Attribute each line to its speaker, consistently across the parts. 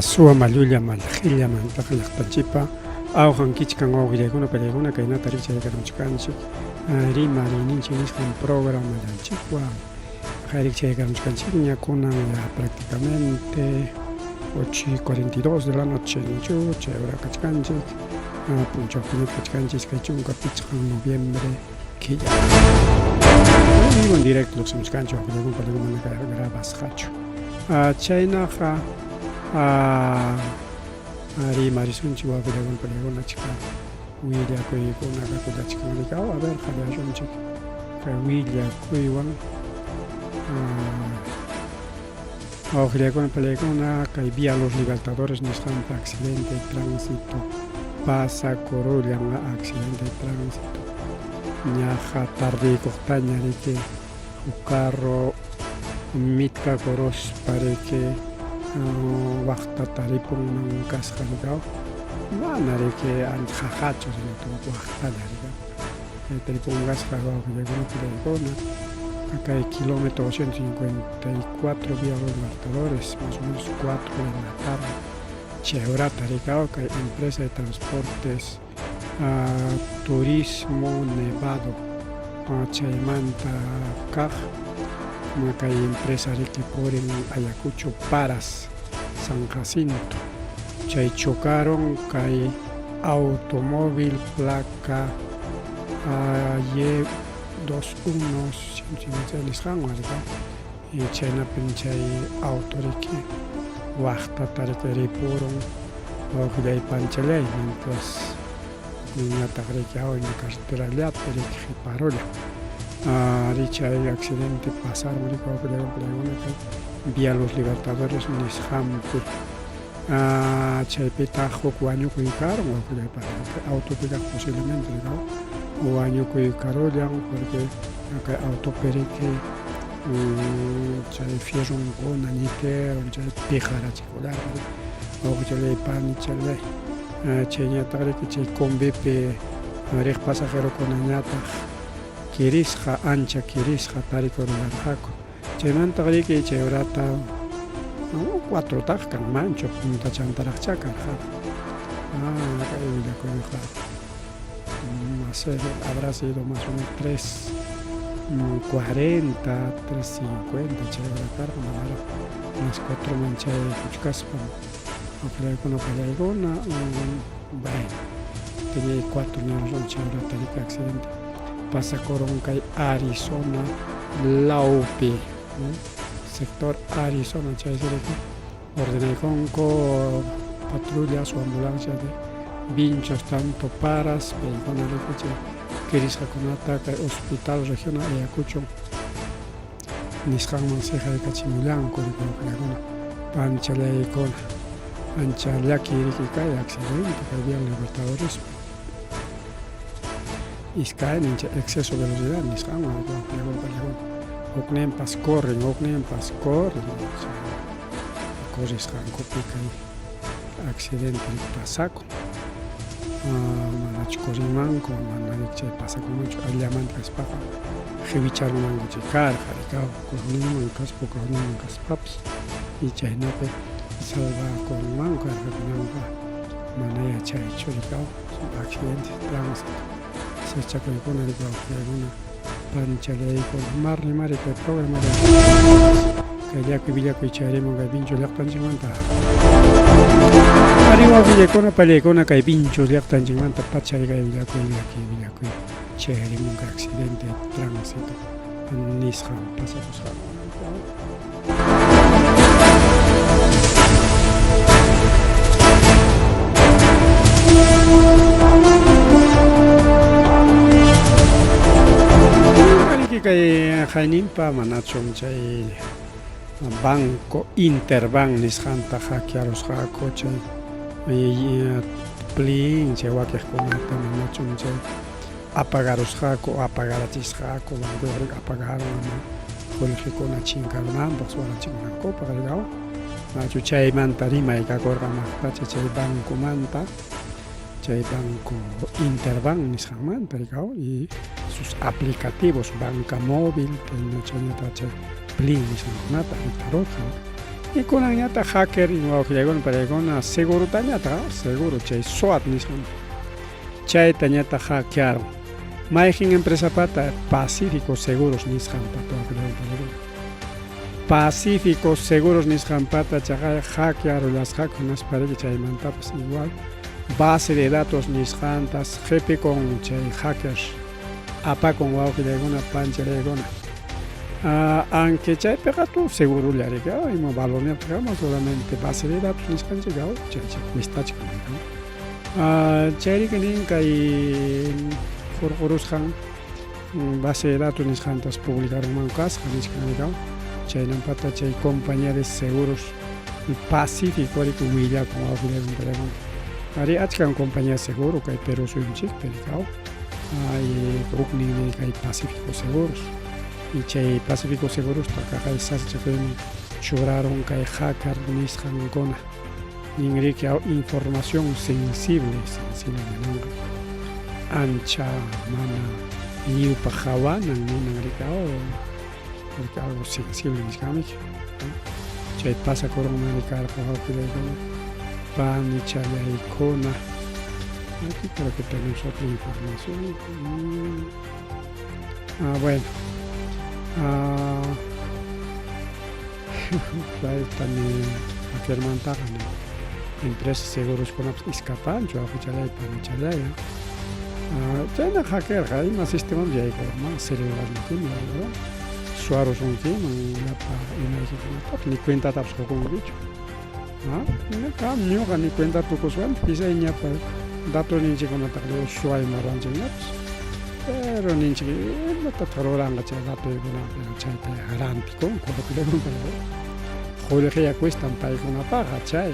Speaker 1: Suwa mallulla mallqilla mantaq llaqtanchikpa awqan kichkan wawqillaykuna pallaykuna kaynata rikchaykamuchkanchik rimariyninchik nisqan programallanchikwan rikchaykamuchkanchikña kunan ya prácticamente 8:42 de la noche nichu chay hora kachkanchik punchawpiña kachkanchik 25 noviembre killa vivo en directo lluqsimuchkanchik wawqillaykuna pallaykuna mana grabasqachu. Chaynaqa rimarisunchik wawqillaykuna pallaykuna achka willakuykuna kakullachkan rikaw a ver qallasunchik kay willakuywan wawqillaykuna pallaykuna kay Vía Los Libertadores nisqanpa accidente de tránsito pasakurullan accidente de tránsito ñaqa tardiykuqtaña riki huk carro mitkakuruspa riki waqta taripunman kasqa rikaw mana riki ancha qaqachu sino waqtalla rikaw taripunman kasqa wawqillaykuna pillaykuna kay kilómetro 254 vía Los Libertadores más o menos 4 de la tarde chay horata rikaw kay empresa de transportes Turismo Nevado chaymanta kaq kay empresa riki purin Ayacucho Paras San Jacinto chay chocaron kay automóvil placa Y 21 nisqanwan riki chaynapim chay auto riki waqtata riki ripurun wawqillay panchallay mientras ñataq riki awña carreterallapi riki qiparullan ari chay accidente pasarun riki wawqillay panchallaykuna kay Vía Los Libertadores nisqanpi chaypitaq huk wañukuy karun wawqillay panchallay autopi kaq posiblemente riki wañukuy karullan porque kay autopi riki chay fierronkuna ñiteron chay piqarachikullarqa riki wawqichalay panichalay chayñataq riki chay combipi riq pasajerokunañataq kirisqa ancha kirisqa tarikurullarqaku chaymantaq riki chay horata cuatrotaq kanmanchu puntachantaraqchá karqaqa kay willakuyqa habrá sido más o menos 3:40, 3:50 chay hora karqa manaraq las cuatroman chayaykuchkaspa waqraykuna pallaykuna bueno tenía cuatro nirun chay horata riki accidente pasakurun kay Arizona lawpi sector Arizona chaysi riki ordenaykunku patrullas o ambulancias de Vinchos tanto Paras paykuna riki chay kirisqakunata kay hospital regional Ayacucho nisqanman siqaykachimullanku riki wawqillakuna panchallaykuna ancha llaki riki kay accidente kay Vía Libertadorespi iskaynin chay exceso velocidad nisqanwan riki wawqillakuna panchakuna hukninpas corren hukninpas corren corrisqankupi kay accidente pasakun manachu corrinmanku mana chay pasakunmanchu allamanta kaspaqa qhewicharunmanku chay karqa rikaw hukninman kaspa hukninman kaspapas y chaynapi salvakunmanku karqa kunanqa mana yachaychu rikaw accidente tránsito sachakuykuna rikaw chaykuna panchalaykuna marni mari kay programa kay llakuy villakuy chayarimun kay Vinchos llaqtanchikmanta ari wawillaykuna pallaykuna kay Vinchos llaqtanchikmanta pachay kay villakuy llaki villakuy chayarimun kay accidente de tránsito nisqan pasakusqan. Riki kay qayninpa manachum chay Banco Interbank nisqanta hackearusqaku chay Plin chay wakiqkunata manachum chay apagarusqaku o apagarachisqaku bancoyuq apagarun ama qullqikuna chinkarunanpaq suwarachikunankupaq rikaw nachu chaymanta rimay kakurqa maqtacha chay bancomanta chay banco Interbank nisqanmanta rikaw y sus aplicativos banca móvil chayñata chay Plin nisqankunata ritarurqa. Y kunanñataq hacker wawqillaykuna pariykuna segurutañataq seguro chay SWAT nisqan chaytañataq hackearun. Mayqin empresapata Pacífico Seguros nisqanpata wawqillaykuna pariykuna. Pacífico Seguros nisqanpata chaqay hackearullasqaku hinaspa riki chaymantapas igual base de datos nisqantas qhipikun chay hackers apakun wawqillaykuna panchallaykuna. Aunque chaypiqa tu segurolla riki ima valorniyuqtaq kanman solamente base de datos nisqanchik chaychik cuestachkan chayriki nin kay hurqurusqan base de datos nisqantas publicarunman kasqa nichkan riki chaynampata chay compañía de seguros Pacífico riki willakun wawqillaykuna arí achkan compañía de seguro kay Perú suyunchikpi riki hukninmi kay Pacífico Seguros y chay Pacífico Segurosta kaqay sasachakuyman churarun kay hacker nisqankuna ninriki información sensible sensible ninanqa ancha mana lliwpaq qawanan ninan riki riki algo sensible nisqanmiki chay pasakurunmanmi karqa wawqillaykuna panichallaykuna. Aquí creo que tenemos otra información. Ah, bueno. Ah, paytami hackermantaqa empresa seguroskunapas iskapanchu wawqichalay panichalay. Ah, chayna hackerqa ima sistemanpas yaykurunman celularnikiman ¿verdad? Suwarusunkiman llapa imaykikunatapas ni cuentatapas qukunkichu. Qam ñuqa ni cuenta tukuswanchik quizá ñapa dato ninchikkunataqa lliw suwayman ruwanchikñapas pero ninchik imatataq ruranqa chay datoykunapi chayta rantikunku qullqiya cuestan paykunapaqqa chay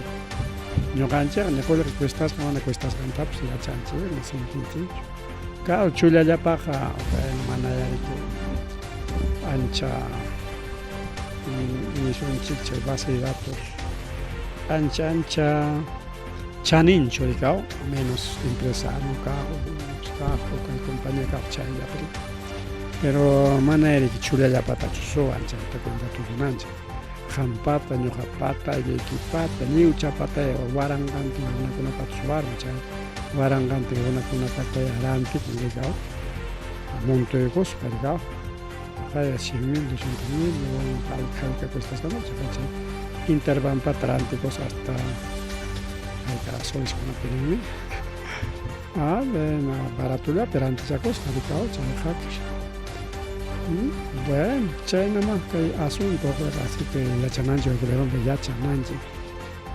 Speaker 1: ñuqanchikqa ni qullqi cuestasqa mana cuestasqantapas yachanchikmi sintinchikchu claro chullallapaqqa bueno manaya riki ancha nisunchik chay base de datos ancha ancha chaninchu rikaw menos empresario kaq kaq kay compañía kaq chayllapi pero mana riki chullallapatachu suwan chayta cuenta tukunanchik qampata ñuqapata aylluykipata lliwchapata waranqantin runakunapata suwarun chay waranqantin runakunapata rantikun rikaw muntuykuspa rikaw Qaya cien mil, doscientos mil, hayka cuestasqanpas chay Interbanpata rantikusqa hasta hayka soleskunapi ninmi. Ah, bueno, baratullapi rantichakusqa rikaw chay hacker. Bueno, chaynama kay asunto así que yachananchik yachananchik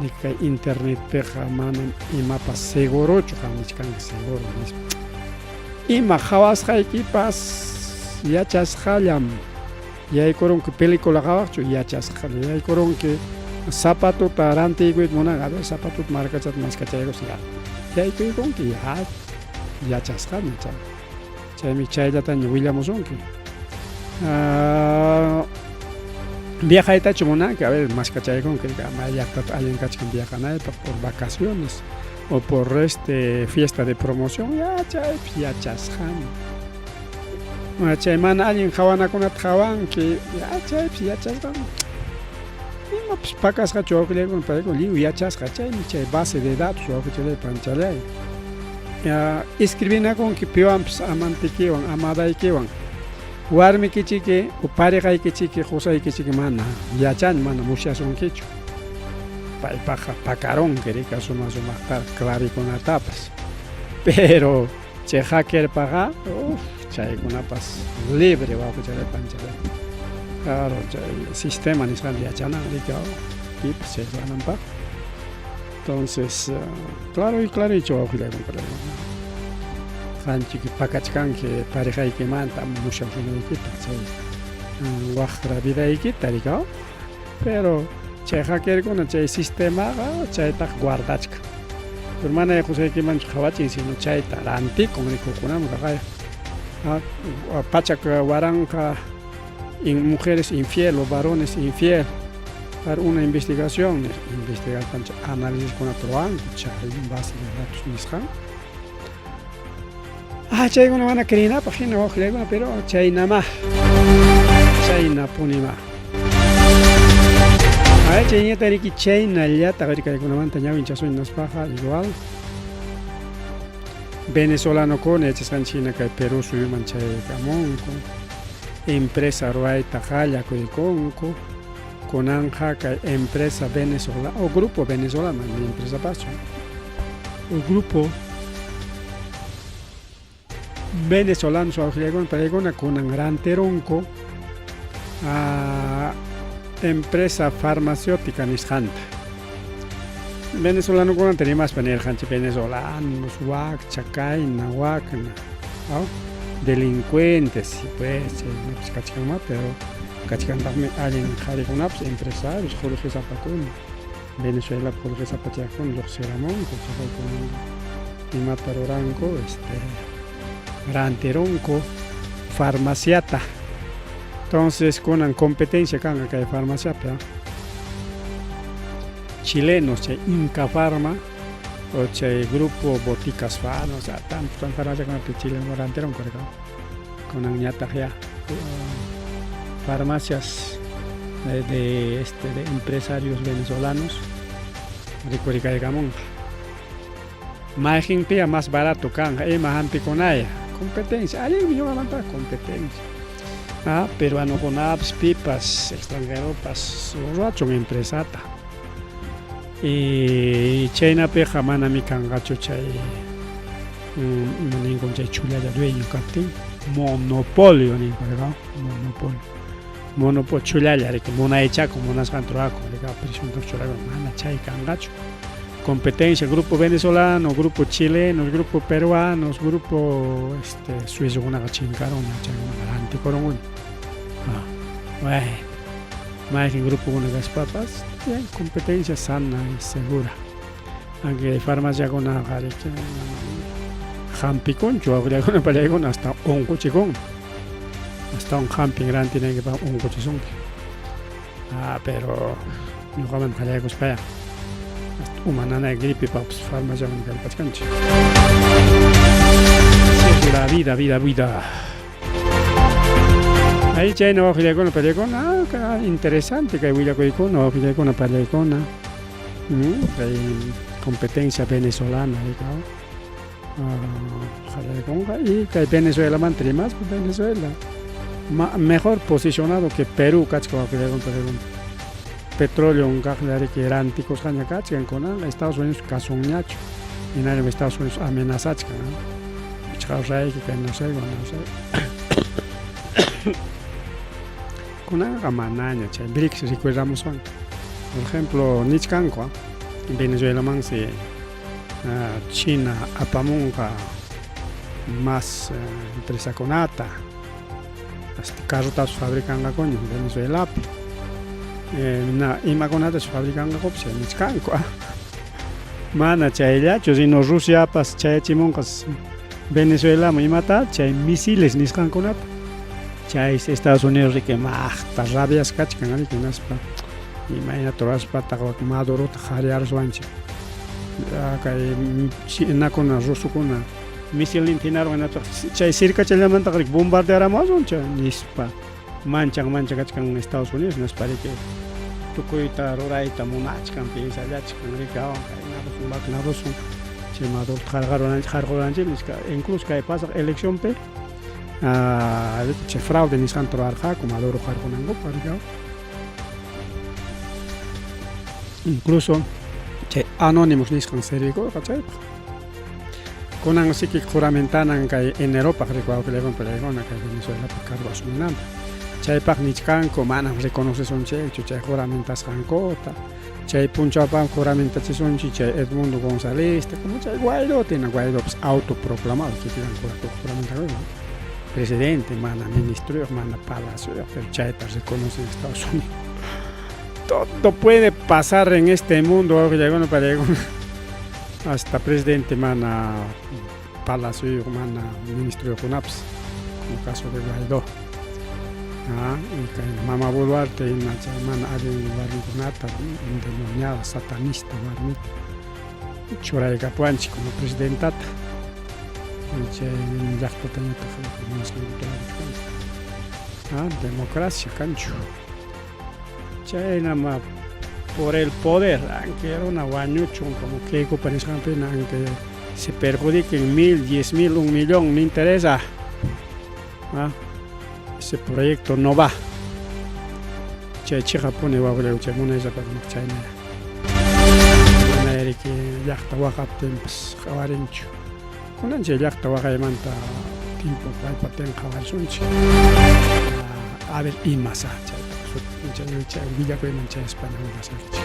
Speaker 1: ni kay internetpiqa manam imapas segurochu qam nichkanki seguro nispa. Ima qhawasqaykipas yachasqallam yaykurunki película qhawaqchu yachasqalla yaykurunki zapatuta rantiykuyta munanki a ver zapatuta marcachata maskachaykuspa ya yaykuykunki ya yachasqaña chay chaymi chayllataña willamusunki viajaytachu munanki a ver maskachaykunki may llaqtata allin kachkan viajanaypaq por vacaciones o por este fiesta de promoción ya chaypis yachasqaña chay mana allin qhawanakunata qhawanki ya chaypis yachasqaña imapas pakasqachu wawqillaykuna paykuna lliw yachasqa chaymi chay base de datos wawqichalay panchalay ya escribinakunki piwanpas amantikiwan amadaykiwan warmikichiki o pareqaykichiki qusaykichiki mana yachan mana musyasunkichu paypaqqa pakarunki rika suma sumaqtaraq clavekunatapas pero chay hackerpaqa uf chaykunapas libre wawqichalay panchalay claro chay sistema nisqanta yachanan rika pipas chay ruwananpaq entonces claro y claricho wawqillaykuna qanchik pakachkanki parejaykimanta musyakunaykipaq chay waqra vidaykita rika pero chay hackerkuna chay sistemaqa chaytaqa guardachkan pero mana qusaykimanchu qhawachin sino chayta rantikun rikukunaman kaqaya pachak waranqa mujeres infiel o varones infiel para una investigación investigaspanchik análisiskunata ruwanku chay base de datos nisqan ah chaykuna mana creenapaq hina wawqillaykuna pero chaynamá chaynapunimá. Ay, chayñata riki chaynallataq kaykunamanta ñawinchasun hinaspaqa igual venezolanokuna yachasqanchik hina kay Perú suyuman chaykamunku empresa ruwayta qallakuykunku kunanqa kay empresa venezolana o grupo venezolano ni empresa paschu o grupo venezolanos wawqillaykuna paykuna kunan rantirunku a empresa farmacéutica nisqanta. Venezolanokunata rimaspa nirqanchik venezolanos wakcha kayna wakna aw delincuentes pues chaykunapas kachkanmá pero kachkantaqmi allin qharikunapas empresarios qullqisapakuna Venezuelapi qullqisapa chayaqkuna lluqsiramunku chaykunanqa imata ruranku este rantirunku farmaciata entonces kunan competencia kanqa kay farmaciapi chilenos chay Inca Farma o chay grupo Boticas Farma o sea tanto tan farmaciakunapi chileno rantirunku kunan ñataq ya farmacias de, este, de empresarios venezolanos rikurikaykamunqa mayqinpiya más barato kanqa ima hampikunaya competencia allinmi ñuqamanta competencia ah, peruanokunapas pipas extranjeropas ruwachun empresata y chaynapiqa manami kanqachu chay ninkun chay chullalla dueño kaptin monopolio ninku monopolio monopolio chullalla riki munaychakun munasqanta ruwakun riki presionta churakun mana chay kanqachu competencia grupo venezolano grupo chilenos grupo peruanos grupo este suizokunaqa chinkarunña chaykunaqa rantikurunkuña ah, bueno mayqin grupokuna kaspapas competencia sana y segura aunque farmaciakunaqa riki hampikunchu wawqillakuna pallaykuna hasta unquchikun astawan hampin rantinaykipaq unquchisunki ah, pero ñuqaman qallaykuspaya uma nanay gripepapas farmaciaman kallpachkanchik la vida vida vida Ahí chayna wawqillaykuna pallaykuna ah, interesante kay willakuykuna wawqillaykuna pallaykuna kay competencia venezolana qallaykunqa y kay Venezuelamanta rimaspa Venezuela mejor posicionado que Perú kachka wawqillaykuna pallaykuna petróleo kaqlla riki rantikusqaña kachkan kunanqa Estados Unidos kasunñachu hinallam Estados Unidos amenazachkan wichqarayki kay no sé no sé kunanqa manaña chay BRICS rikuramuswan por ejemplo nichkanku Venezuelamansi China apamunqa más empresakunata hasta carrotapas fabricanqakuña Venezuelapi na imakunatachu fabricanqakupas nichkanku mana chayllachu sino Rusiapas chayachimunqas Venezuelaman imata chay misiles nisqankunata chay Estados Unidos riki maqta rabiasqa kachkan riki hinaspa imaynata ruraspataq Madurota qhariyaruswanchik kay chinakuna rusukuna misilninta hinarun hinataq chay sirkachallamantaqa riki bombardearamuwasun chay nispa manchan manchan kachkan Estados Unidos hinaspa riki tukuyta rurayta munachkan piensallachkan riki kayna rusun wakna rusun chay Madurota qarqaruwananchik qarquranchik nispa incluso kay pasaq eleccionpi chay fraude nisqanta rurarqaku Maduro qarqunankupaq riki incluso chay Anonymous nisqan servikurqa chaypaq kunan siki juramentanan kay eneropaq riki wawqillaykuna pallaykuna kay Venezuelapi cargo asuminanpaq chaypaq nichkanku manam reconocesunchikchu chay juramentasqankuta chay punchawpaq juramentachisunchik chay Edmundo Gonzalezta como chay Guaidota hina Guaidopas autoproclamado kikillan juramentakuyman presidente mana ministroyuq mana palaciuyuq pero chayta reconocen Estados Unidos todo puede pasar en este mundo wawqillaykuna pallaykuna hasta presidente mana palaciuyuq mana ministroyuqkunapas como caso de Guaidó ah, y kay mama Boluarte hina chay mana allin warmikunata endemoniada satanista warmita churaykapuwanchik como presidentata chay llaqtatañataq munasqankuta ruwakuchkanku ah, democracia kanchu chaynama Por el poder, aunque runa wañuchun, como Keikopa nisqanpina, aunque se perjudiquen 1000, 10.000, 1 millón, no interesa. ¿Ah? Ese proyecto no va. Chay chiqapuni wawqillayku, chay munaysapakunaq chaynaya. Manaya riki llaqta waqaptinpas qhawarinchu. Kunan chay llaqta waqaymanta timpu kallpaptin qhawarisunchik. A ver imasa chayta chay willakuyman chayaspaña willasaykichik.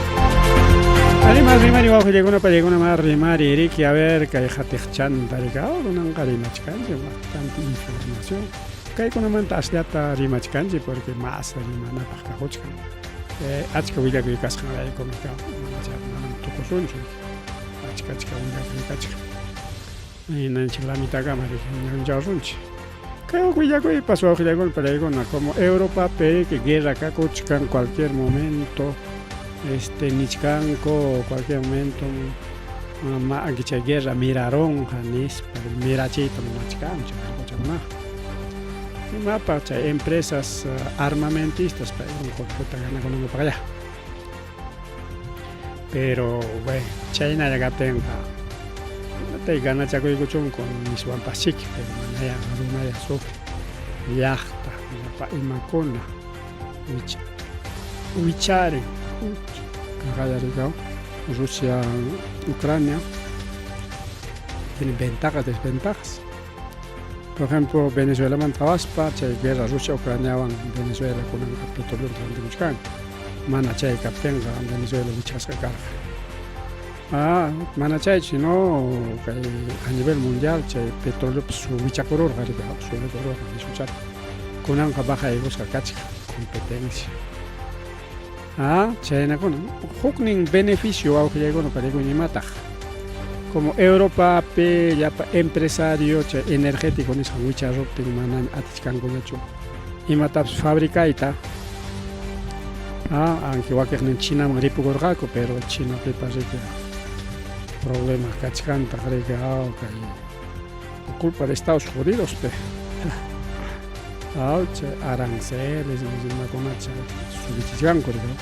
Speaker 1: Además rimari wawqillaykuna pallaykuna ma rimari riki, a ver, kay qatiqchanta riki, kunanqa rimachkanchik bastante información. Kaykunamanta asllata rimachkanchik porque mas rimanapaq kahuchkan. Achka willakuy kasqanraykumi mana chayqa manam tukusunchu. Achka achka willakuy kachkan. Hinanchik lamitakama riki ñawinchawasunchik. Kay huk willakuypas wawqillaykuna pallaykuna, como Europapi riki guerra kakuchkan, cualquier momento nichkanku, cualquier momento ma chay guerra mirarunqa nispa, mirachiyta munachkan chay allquchakunaqa. Imapaq? Chay empresas armamentistas paykuna qullqita ganakunankupaqlla. Pero bueno, chaynalla kaptinqa imatay ganachakuykuchunku niswanpaschiki, pero manaya runaya sufre. Llaqta, llapa imakuna wicharin. Qallarikaw Rusia, Ucrania tiene ventajas, desventajas. Por ejemplo, Venezuelamanta qhawaspa, chay guerra Rusia Ucraniawan Venezuela kunanqa petróleo rantikuchkan. Mana chay kaptinqa Venezuela wichasqa karqa. Mana chaychu, sino kay a nivel mundial chay petroleopas wichakururqa riki, subikururqa nishuchata. Kunanqa bajaykusqa kachkan competencia. Chaynakuna huknin beneficio wawqillaykuna pallaykuna imataq? Como Europapi llapa empresario chay energético nisqan wicharuptin manaña atichkankuñachu imatapas fabricayta. Aunque wakiqnin Chinaman ripukurqaku, pero Chinapipas riki problema kachkantaq riki, kay culpa de Estados Unidos pe. Chay aranceles imakuna chay subichichkanku riki.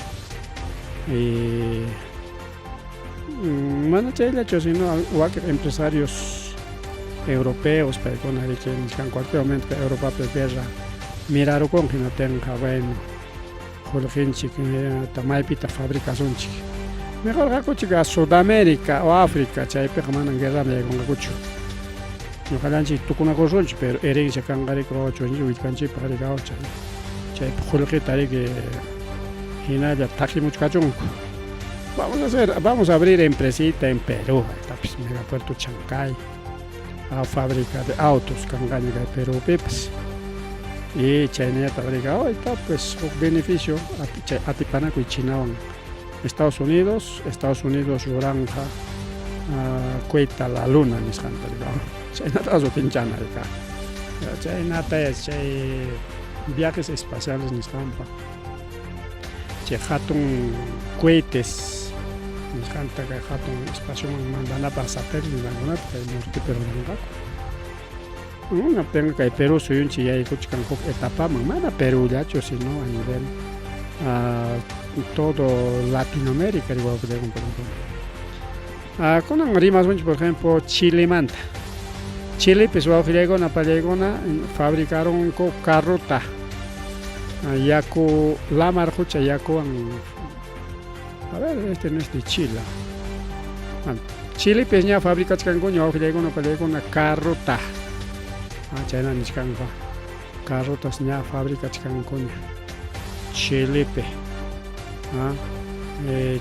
Speaker 1: Y mana chayllachu, sino wakin empresarios europeos paykuna riki nichkan cualquier momento Europapi guerra mirarukun, hinaptinqa bueno, qullqinchik maypitaq fabricasunchik. Mejor hakuchik a Sudamérica o África, chaypiqa manan guerraman yaykunqakuchu. Ñuqallanchik tukunakusunchik, pero herencia kanqa riki wawa-churinchik willkanchikpaq riki, chay chaypi qullqita riki hinalla takimuchkachunku. Vamos a hacer, vamos a abrir empresita en Perú, tapis Megapuerto Chancay, a fábrica de autos kanqaña kay Perúpipas. Y chaynallataq riki, ahorita pues huk beneficio chay atipanakuy Chinawan Estados Unidos, Estados Unidos ruranqa cohete a la luna nisqanta riki, chaynata sutinchana riki. Chaynata chay viajes espaciales nisqanpa chay hatun cohetes nisqanta kay hatun espacioman mandanapaq satélite nisqankunata kay nortepi ruranqaku. Hinaptinqa kay Perú suyunchik yaykuchkan huk etapaman, mana Perúllachu, sino a nivel todo Latinoamérica wawqillaykuna. Kunan rimasunchik, por ejemplo, Chilemanta. Chilepis wawqillaykuna pallaykuna fabricarunku carrota yaku lamar qucha yakuwan. A ver, este no es de Chile. Chilepis ña fabricachkankuña wawqillaykuna pallaykuna carrota. Chayna nichkanqa carrotas ña fabricachkankuña Chilepi.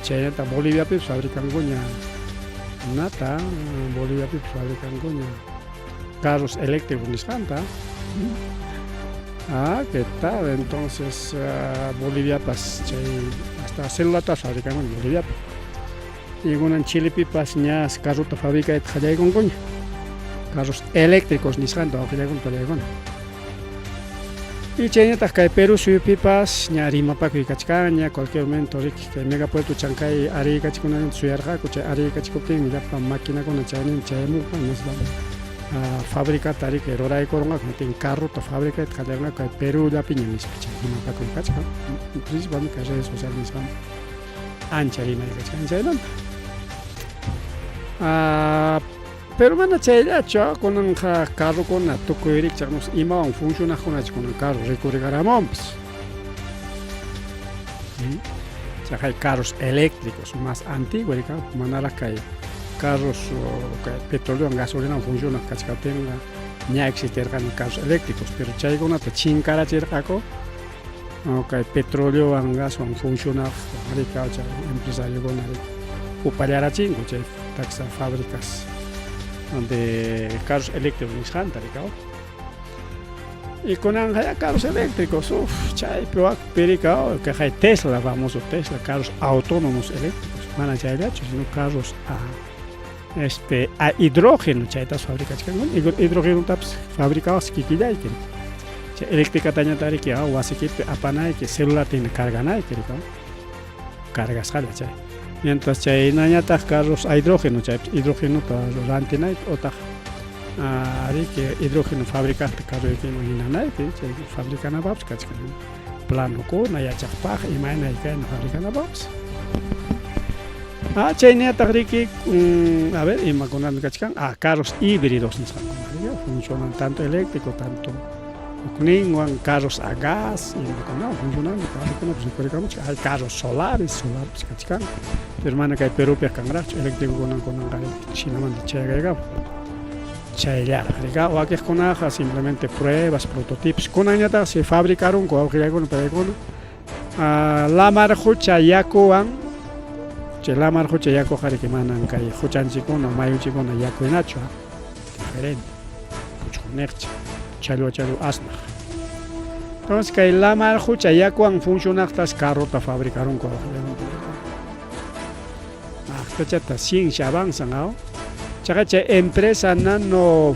Speaker 1: Chaynata Boliviapipis fabricankuña, nata Boliviapipis fabricankuña carros eléctricos nisqanta. ¿Qué tal? Entonces Boliviapas chay hasta celulatas fabricankuña Boliviapi. Y kunan Chilepipas ña carrota fabricayta qallaykunkuña. Carros eléctricos nisqanta wawqillaykuna pallaykuna. Y chaynataq kay Perú suyupipas ña rimapakuy kachkanña, cualquier momento riki kay Megapuerto Chancay ariykachikunanta suyarqaku, chay ariykachikuptinmi llapa maquinakuna chayninta chayamunqa, hinaspa fabricata riki ruraykurunqaku, hinaptin carrota fabricayta qallaykunqaku kay Perúllapiña nispa chay rimapakuy kachkan, principalmente kay redes sociales nisqanpi. Ancha rimay kachkan chaymanta. Ah, pero mana chayllachu, kunanqa carrokuna tukuy rikchaq imawan funcionaqkunachu kunan carro rikurikaramunpas. Chaqay carros eléctricos más antiguo rika manaraq kay carros kay petroleowan gasolinawan funcionaq kachkaptinqa ña existirqani carros eléctricos, pero chaykunata chinkarachirqaku kay petroleowan gaswan funcionaq rika chay empresariokuna upallarachinku chay taxa fábricas de carros eléctricos nisqanta rika. Y kunanqa ya carros eléctricos, uff, chaypi wakpi rika, kay Tesla, famoso Tesla, carros autónomos eléctricos, mana chayllachu, sino carros a hidrógeno, chaytas fabricachkanku, hidrogenotapas fabricawaq kikillayki. Chay eléctricatañataq riki wasikipi apanayki, celularta hina carganayki rika, cargasqalla chay. Mientras chaynañataq carros a hidrógeno, chaypi hidrogenota rantinayki otaq riki hidrógeno fabricaqta carroykiman hinanayki, chay fabricanapaqpas kachkan planokuna yachaqpaq imayna kayna fabricanapaqpas. Chayñataq riki, a ver, imakunami kachkan, carros híbridos nisqankuna, funcionan tanto eléctrico, tanto hukninwan, carros a gas, imakunawan funcionan, carrokunapas rikurikamuchkan, hay carros solares, solarpas kachkan, pero mana kay Perupiqa kanraqchu, eléctricokunan kunanqa Chinamanta chayaykamun. Chayllaraq rika, wakiqkunaqa simplemente pruebas, prototipos, kunanñataqsi fabricarunku wawqillaykuna paykuna lamar qucha yakuwan, chay lamar qucha yakuqa riki manan kay quchanchikkuna mayunchikkuna yaku hinachu, diferente, puchquniqcha, challwa challwa asnaq. Entonces kay lamar qucha yakuwan funcionaqtas carrota fabricarunku wawqillaykuna paykuna. Aqtachata ciencia avanzan, Chaqa chay empresa Nano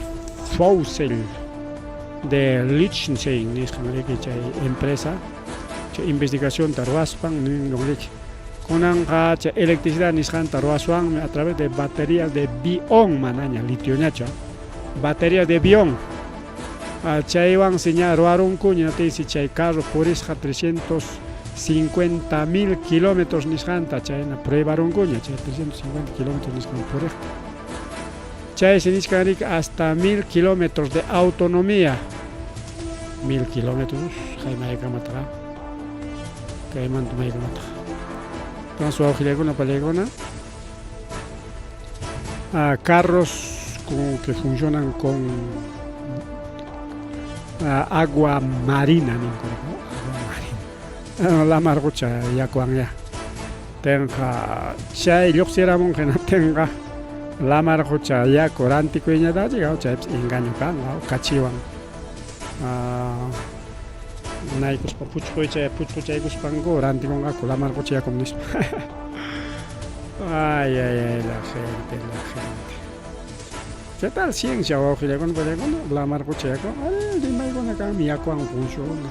Speaker 1: Fossil de Liechtenstein nisqan riki chay empresa chay investigacionta ruwaspan nin riki kunanqa chay electricidad nisqanta ruwaswanmi a través de baterías de bión, manaña litioñachu, baterías de bión, chaywansi ña ruwarunkuña, tinsi chay carro purisqa 350 000 kilómetros nisqanta, chayna pruebarunkuña chay 350 kilómetros nisqan puriqta. Chaysi nichkan riki hasta 1000 kilómetros de autonomía, 1000 kilómetros, kay maykamataqa, kaymanta maykamataqa. Entonces wawqillaykuna pallaykuna, carros que funcionan con agua marina ninku, agua marina, lamar qucha yakuwan ya tinqa chay lluqsiramunqa, hinaptinqa lamar qucha yaku rantikuyñataqchik, chaypis engaño kanqa, kachiwan naykuspa puchquychay puchquchaykuspanku rantikunqaku lamar qucha yakum nispa. Ay, ay, ay, la gente, la gente. ¿Qué tal ciencia, wawqillaykuna pallaykuna? Lamar qucha yaku, ay, rimaykuna kanmi, yakuwan funciona,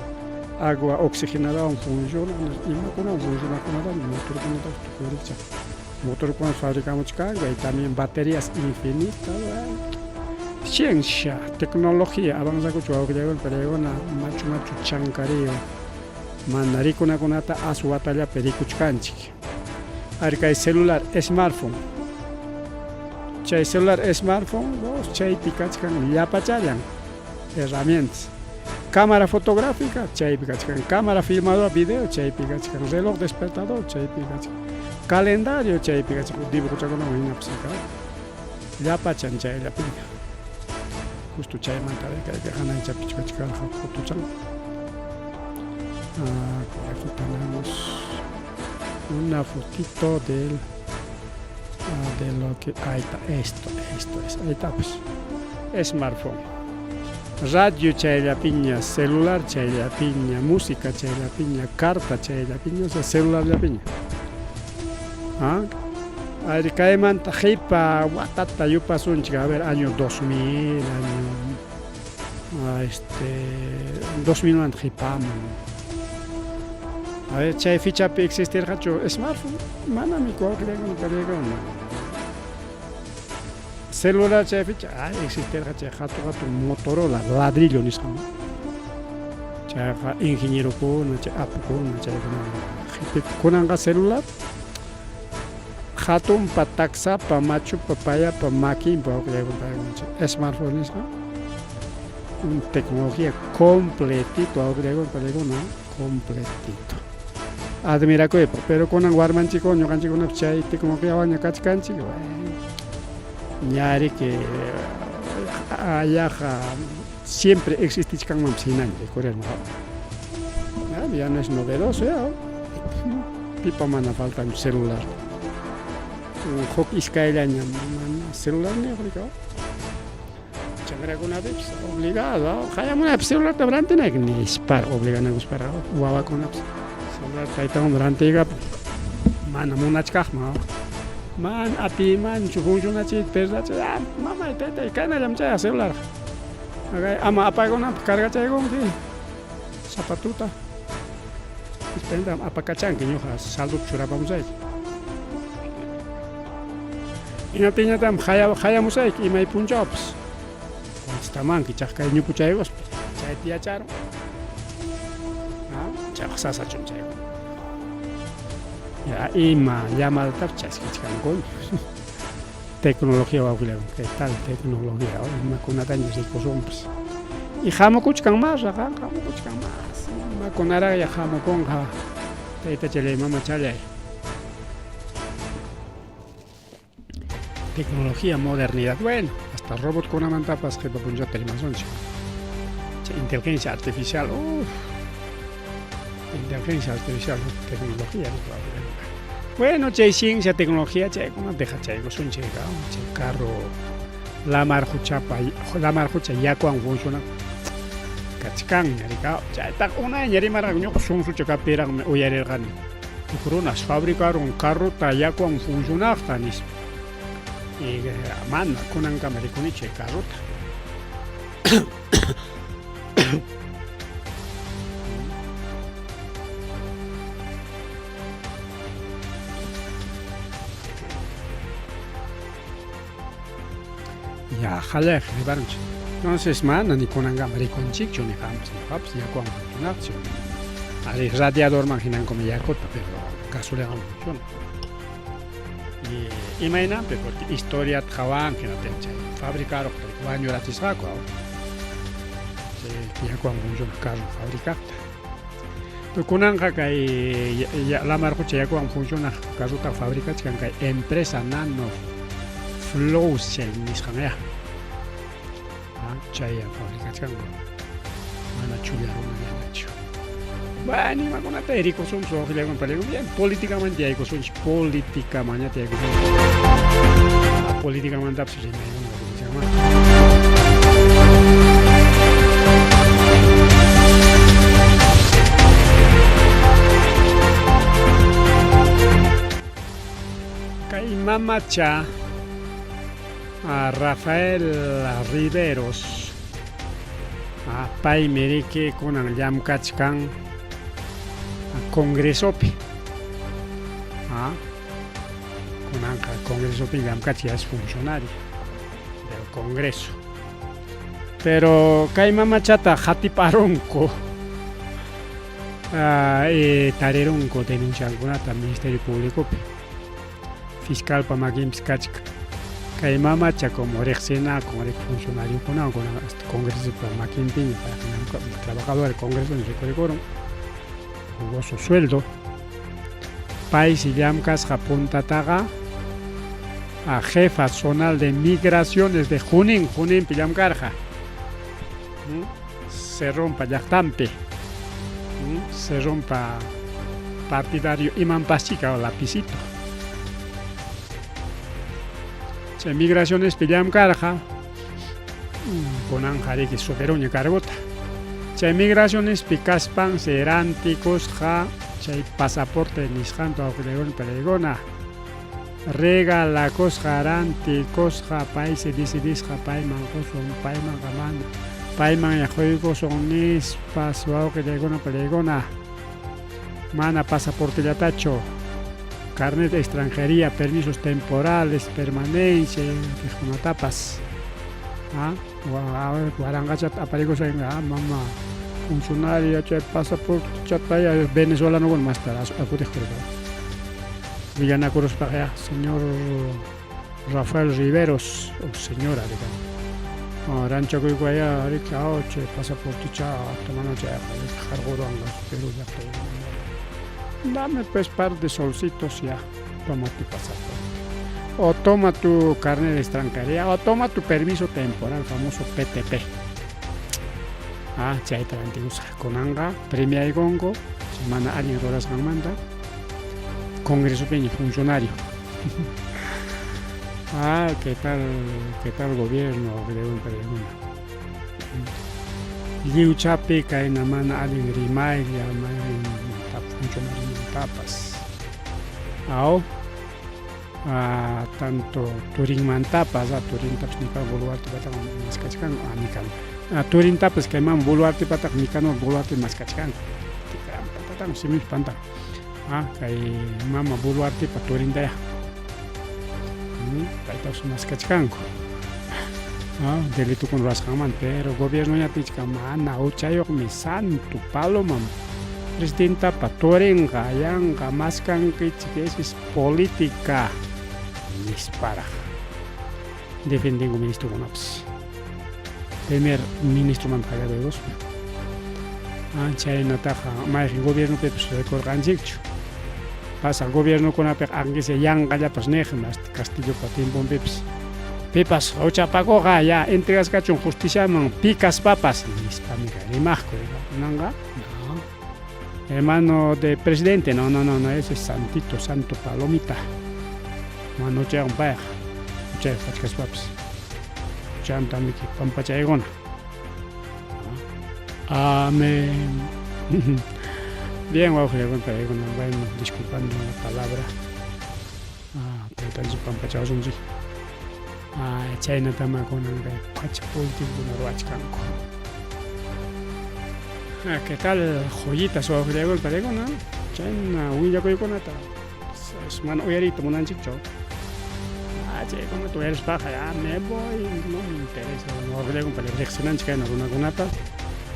Speaker 1: agua oxigenadawan funciona, imakunawan funcionaqkunata, motorkunata tukuy rikchaq motorkuna fabricamuchkanku, y también baterías infinitas. Ciencia, tecnología avanzakuchu, wawqillaykuna pallaykuna, machu machu chankariyo mana rikunakunata as watallapi rikuchkanchik. Ari kay celular, smartphone, chay celular smartphone chaypi kachkan llapachallan herramientas, cámara fotográfica chaypi kachkan, cámara filmadora video chaypi kachkan, reloj despertador chaypi kachkan, calendario chaypi kachkan, dibujochakunawan hinapas llapachan chayllapiña. Justo chaymanta kay hanaychapi kachkarqa fotuchan. Por aquí tenemos una fotito de lo que ahí está, esto es, ahí está pues, smartphone, radio chayllapiña, celular chayllapiña, música chayllapiña, carta chayllapiña, o sea, celular llapiña. Ari kaymanta qipa watata yupasunchik, a ver, año 2000, año 2000 manta qipaman. A ver, chay fichapi existirqachu smartphone? Manami, wawqillaykuna pallaykuna. Celular chay ficha, existirqa chay hatun hatun Motorola ladrillo nisqan. Chayqa ingenierokuna, chay apukuna chaykuna qhipikuq. Kunanqa celular Hatunpa, taksapa, machupa, payapa makinpa wawqillaykunpa smartphone nisqa un tecnología completito wawqillaykunpa payaykuna completito. Admirakuypaq, pero kunan warmanchikkuna ñuqanchikkunapas chay tecnologiawanña kachkanchik, ñariki yaqa siempre existichkanmanpas hinaña rikurirqa. Ya no es novedoso ya. Pipa mana faltanchu celular. Huk iskayllaña mana celularniyuq riki. Chakrakunapipas obligado qayamunaypis celularta rantinayki nispara obliganakuspara wawakunapas celular taytawan rantiykapun mana munachkaqman mana atiymanchu funcionachiyta perdachiy mamay taytay kanallam chayaq celularqa ama apakunanpaq cargachaykunki sapa tuta nispa apakachanki ñuqa saldota churapamusayki Hinaptinñataqmi qayamusayki imay punchawpas. Contestamanki chaqkay ñupuchaykuspa. Chayta yacharun. Chayqa sasachum chaykuna. Ya ima llamadatapas chaskichkankuña. Tecnología wawqillaywan, ¿qué tal tecnología? Imakunataña rikusunpas. Y hamukuchkan masraq, hamukuchkan mas. Imakunaraqya hamukunqa taytachallay, mamachallay. Tecnología, modernidad, bueno, hasta robotkunamantapas qhipa punchawta rimasunchik. Chay inteligencia artificial, uff, inteligencia artificial, tecnología. Bueno, chay ciencia, tecnología, chaykuna dejachaykusunchik, chay carro lamar quchapa, lamar qucha yakuwan funcionan kachkanña, chaytaqa unayña rimarqanku, ñuqa sunsucha kaptinraqmi uyarirqani. Huk runas fabricarun carrota yakuwan funcionaqta nispa. Y mana kunankama rikunichu chay carrota. Ya jalaq riparunchik. Entonces mana ni kunankama rikunchikchu ni qampas ñuqapas yakuwan funcionaqchu. Ari radiadorman hinankumi yakuta, pero gasolinawan funciona. Y imaynanpi porque historiata qhawanki hinaptin chay fabricaruqta wañurachisqaku chay yakuwan funcionaq carro fabricaqta. Kunanqa kay lamar qucha yakuwan funcionaq carrota fabricachkan kay empresa Nano Flowcell nisqan ya. Chay fabricachkanku. Mana chulla runallanachu. Bueno, imakunata rikusunchik wawqillaywan pariykun bien políticamente yaykusunchik políticamañata yaykusunchik. Políticamantapas rimaykuna. Kay mamacha Rafael Riveros paymi riki kunan llamkachkan Congresopi. Kunanqa Congresopi llamkachkan, es funcionaria del Congreso. Pero kay mamachata qatiparunku tarirunku denunciankunata Ministerio Públicopi. Fiscalpa makinpis kachkan. Kay mamacha como riqsinakun riki funcionariokunawan kunan hasta Congresopa makinpiña payqa trabajador del Congreso rikurikurun jugoso sueldo. Paysi llamkasqa puntataqa a jefa zonal de migraciones de Junín, Juninpi llamkarqa. Cerrompa llaqtanpi. Cerrompa partidario imanpaschika lapicito. Chay migracionespi llamkarqa kunanqa riki superuña cargota. Chay migracionespi kaspansi rantikusqa chay pasaporte nisqanta wawqillaykuna pariykuna. Regalakusqa rantikusqa paysi decidisqa payman qusun paymanqa mana paymanya quykusun nispas wawqillaykuna pariykuna. Mana pasaportellatachu carnet de extranjería, permisos temporales, permanencia kaykunatapas. Waranqachata aparikuspa mama funcionaria chay pasaporte chataya venezolanokuna masta akutiq. Willanakuruspaqa señor Rafael Riveros o señora rika. Ranchakuykuyá riki chay pasaportecha mana chayqa qarquruwanqa Perú llaqta. Dame pues par de solcitos ya, toma tu pasaporte. O toma tu carnet de extranjería, o toma tu permiso temporal, famoso PTP. Ah, chayta rantikusqa. Kunanqa premiaykunku mana allin rurasqanmanta congresopiña funcionario. Ah, qué tal gobierno pregunta. Lliwchapi kayna mana allin rimaylla mayqin funcionariomantapas. Aw, tanto turinmantapas, turintapas Nicanor Boluartepataqa maskachkanku, Nicanor. Turintapas kay mama Boluartepataqa Nicanor Boluarte maskachkanku. Tatan simipi pantan. Kay mama Boluartepa turintaya. Paytapas maskachkanku. Delitukuna rurasqanmanta, pero gobiernoñataq nichkan mana huchayuqmi santo palomam presidentapa turinqa yanqa maskankichik, esa es política nisparaq defendenku ministrokunapas. Primer ministromanta qallariykuspa. Chaynataqa mayqin gobiernopipas rikurqanchikchu. Pasaq gobiernokunapiqa aunque sea yanqallapas niqmi hasta Castillopa tiemponpipas. Pipas huchapakuqqa ya entregaskachun justiciaman pi kaspapas nispami rimaqku. Kunanqa no. Hermano de presidente, no, no, no, no, ese es santito, santo palomita. Mana huchayuqmi payqa. Huchayuq kachkaspapas. Huchanta miki pampachaykuna. Amén. Bien, wawqillakuna, paykuna, bueno, disculpando la palabra. Taytanchik pampachawasunchik. Chaynatamá kunan kay pacha políticokuna ruwachkanku. ¿Qué tal joyitas wawqillakuna, paykuna? Chayna willakuykunata mana uyariyta munanchikchu. Chaykunata uyarispaqa ya me voy, no me interesa. Wawqillakuna riqsinanchik kayna runakunata.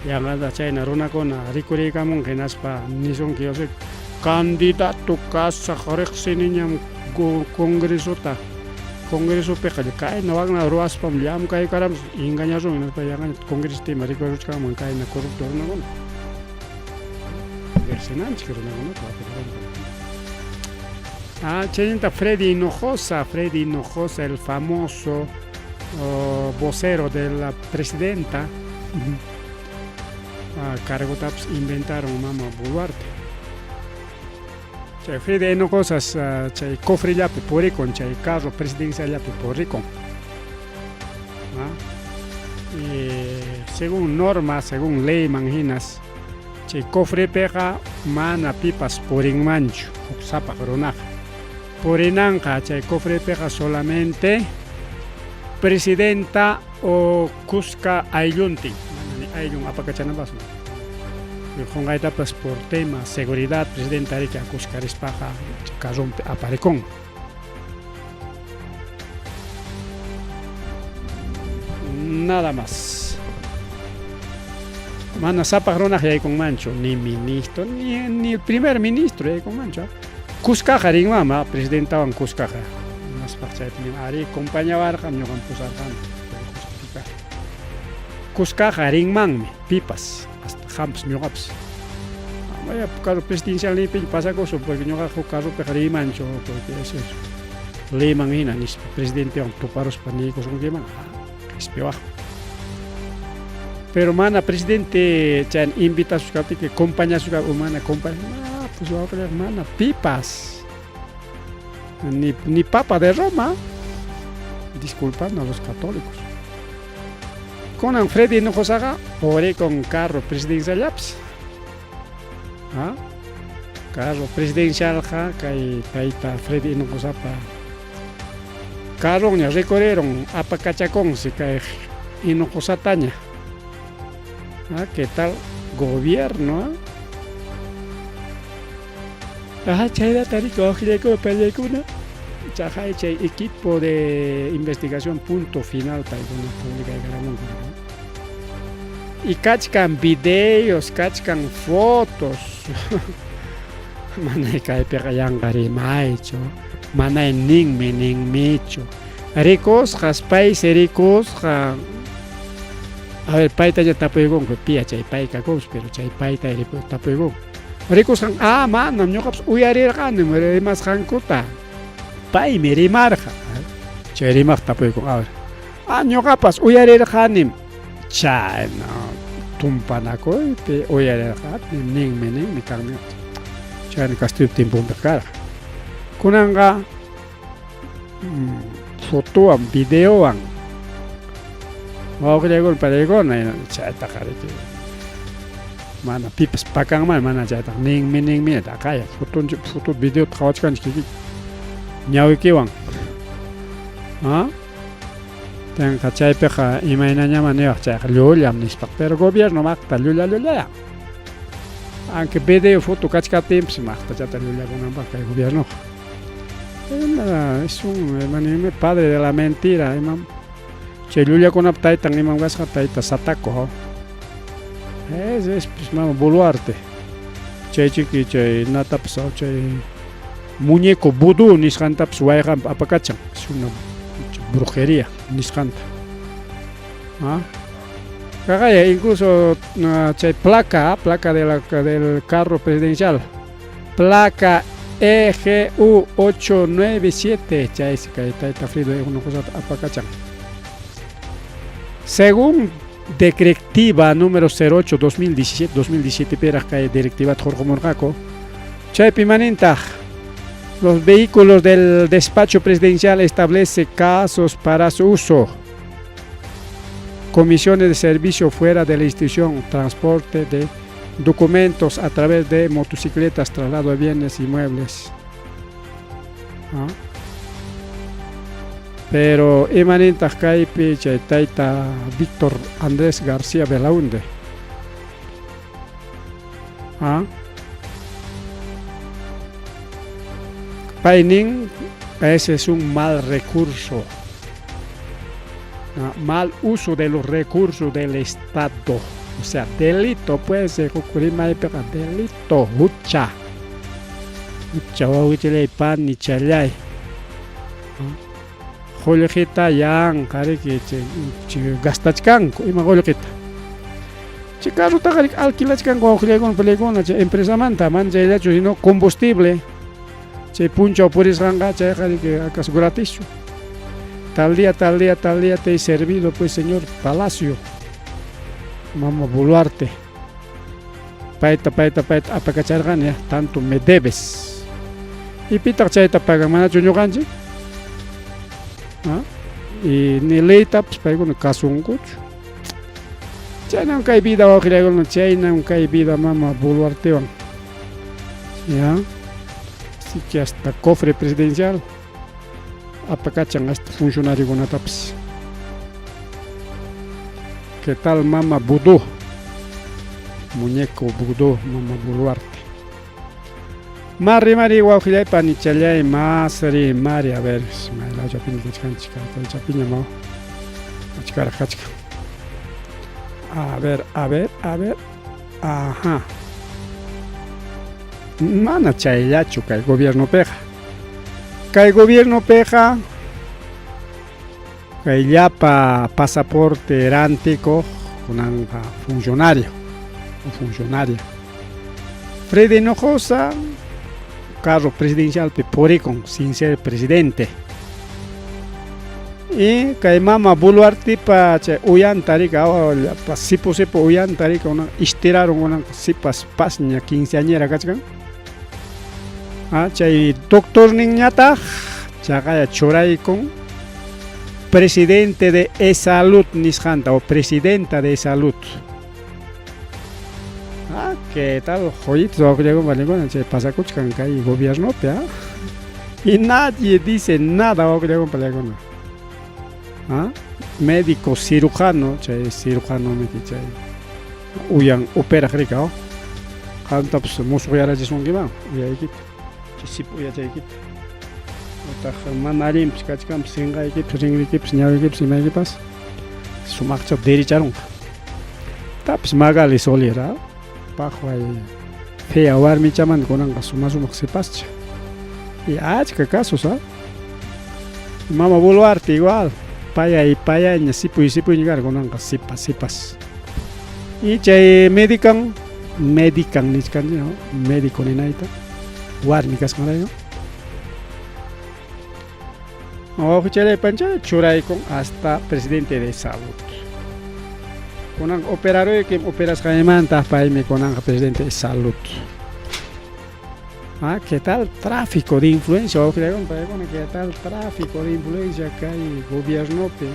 Speaker 1: Yanqata chayna runakuna rikuriykamunqa hinaspa nisunki yo soy candidato kasaq riqsiniñam congresota. Congresopiqa kayna wakna ruwaspam llamkaykaram engañasun hinaspa yanqaña congreso ima rikuruchkanman kayna corrupto runakuna. Riqsinanchik runakunata. Chaynata Freddy Hinojosa, Freddy Hinojosa, el famoso vocero de la presidenta, cargotapas inventaron mama Boluarte. Chay Freddy Hinojosas chay cofrellapi purikun, chay carro presidenciallapi purikun. Y según norma, según ley man hinas, chay cofrepiqa mana pipas purinmanchu, huk sapaq runaqa. Purinanqa chay cofrepiqa solamente presidenta o kuska aylluntin, mana ni ayllun apakachanapasmi. Qunqaytapas por tema seguridad presidenta riki kuska rispaqa carronpi aparikun. Nada más. Mana sapaq runaq yaykunmanchu, ni ministro, ni el primer ministro yaykunmanchu. Kuskaqa rinmanma, presidentawan kuskaqa. Hinaspaq chaypi nin, ari compañawarqam, ñuqam pusarqani, justificar. Kuskaqa rinmanmi, pipas, hasta qampas ñuqapas. Vaya carro presidencial nipi pasakusun, porque ñuqaqa huk carropiqa riymanchu, porque eso es leyman hina nispa presidentewan tuparuspa niykusunkiman, qispiwaq. Pero mana presidente chay invitasushkaptiki compañasushka o mana compaña, pues wawqillayqa mana pipas. Ni Papa de Roma, disculpando a los católicos. Kunan Freddy Hinojosaqa purikun carro presidenciallapas. Carro presidencialqa kay tayta Freddy Hinojosapa carronña rikurirun apakachakunsi kay Hinojosataña. ¿Qué tal gobierno? Chaynata riki wawqillaykuna pallaykuna. Chaqay chay equipo de investigación punto final paykuna publicaykaramunku. Y kachkan videos, kachkan fotos. Manay kaypiqa yanqa rimaychu, manay ninmi ninmichu. Rikusqas paysi rikusqa. A ver, paytaña tapuykunku, piya chay pay kakunsi, pero chay payta tapuykunku. Rikusqan, ah, manam, ñuqapas uyarirqanim rimasqankuta. Paymi rimarqa. Chay rimaq tapuykun, a ver. Ah, ñuqapas uyarirqanim. Chayna tumpanakuypi uyarirqanim, ninmi, ninmi, kanmi. Chayna Castillo tiemponpi karqa. Kunanqa fotowan, videowan wawqillaykuna pariykuna chaytaqa riki mana pipas pakanman mana chaytaqa ninmi ninmi taqaya fotonchik foto videota qhawachkanchik kikiki ñawikiwan ah tenqa chaypiqa imaynañaman niwaq chayqa llullam nispa pero gobierno maqta llulla llullaya aunque video foto kachkaptinpas maqtachata llullakunanpaq kay gobiernoqa es un ima ninmi padre de la mentira imam chay llullakunap taytan imam kasqa tayta Sataco es es pues mama Boluarte chay chiki chay natapas chay muñeco vudú nisqantapas wayqanpi apakachan es una brujería nisqanta ah Kaqaya incluso chay placa placa de la, del carro presidencial Placa EGU 897 chaysi kay tayta Frido Hinojosa apakachan. Según Directiva número 08 2017 2017 piraq kay directivata hurqumurqaku chaypi manintaq los vehículos del despacho presidencial establece casos para su uso comisiones de servicio fuera de la institución transporte de documentos a través de motocicletas, traslado de bienes y muebles. ¿Ah? Pero imanintaq kaypi chay tayta Víctor Andrés García Belaunde. ¿Ah? Pay nin, ese es un mal recurso. ¿Ah? Mal uso de los recursos del Estado. O sea, delito pues, maypiqa delito, hucha. Hucha wawqichalay panichalay. Qullqita yanqa riki gastachkanku ima qullqita. Chay carrotaqa riki alquilachkanku wawqillaykuna palaykuna chay empresamanta mana chayllachu sino combustible chay punchaw purisqanqa chayqa riki acaso gratischu. Tal día, tal día, tal día te he servido pues señor Palacio, mama Boluarte. Payta, payta, payta apakacharqani ya, tanto me debes. Y pitaq chayta pagan, manachu ñuqanchik? ¿Ah? Y ni leytapas paykuna kasunkuchu. Chaynam kay vida wawqillaykuna, chaynam kay vida mama Boluartewan. Ya. Así que hasta cofre presidencial apakachan hasta funcionariokunatapas. ¿Qué tal mama vudú? Muñeco vudú, mama Boluarte. Mari mari wawqillay panichallay masri mari a ver maylaw chapiña kachkanchik kay chapiña ma achkaraq kachkan. A ver, a ver, a ver. Ajá. Mana chayllachu kay gobiernopiqa. Kay gobiernopiqa kay llapa pasaporte rantikuq kunanqa funcionario o funcionaria. Freddy Hinojosa carro presidencialpi purikun sin ser presidente. Y kay mama Boluartepa chay uyanta rika llapa sipu sipu uyanta rika unan istirarun kunanqa sipas pasña quinceañera kachkan. Ah, chay doctorninñataq chaqaya churaykun presidente de EsSalud nisqanta o presidenta de EsSalud. Ah, ¿qué tal? Joyitas wawqillaykuna chay pasakuchkan kay gobiernopi, ah. Y nadie dice nada wawqillaykuna. Ah, médico cirujano, chay cirujano miki chay uyan operaq rika, oh. Qamtapas musuqyarachisunkiman uyaykita, chay sipu uyachaykita. Utaq mana allinpas kachkanpas sinqaykipas, rinrikipas, ñawiykipas, imaykipas sumaqcha dericharunqa. Tapis Magali Solier, paqway Fea warmichamanta kunanqa suma sumaq sipascha. Y achka casos, ¿ah? Mama Boluarte igual, payay payayña sipuy sipuyña karqa kunanqa sipas sipas. Y chay medican, medican nichkanchik, ¿no? Médico ninayta, warmi kasqanrayku. Wawqichalay pancha churaykun hasta presidente de salud. Kunan operaruykim operasqaymanta paymi kunanqa presidente de salud. Ah, ¿qué tal tráfico de influencia? Wawqillaykuna paykuna, ¿qué tal tráfico de influencia kay gobiernopi?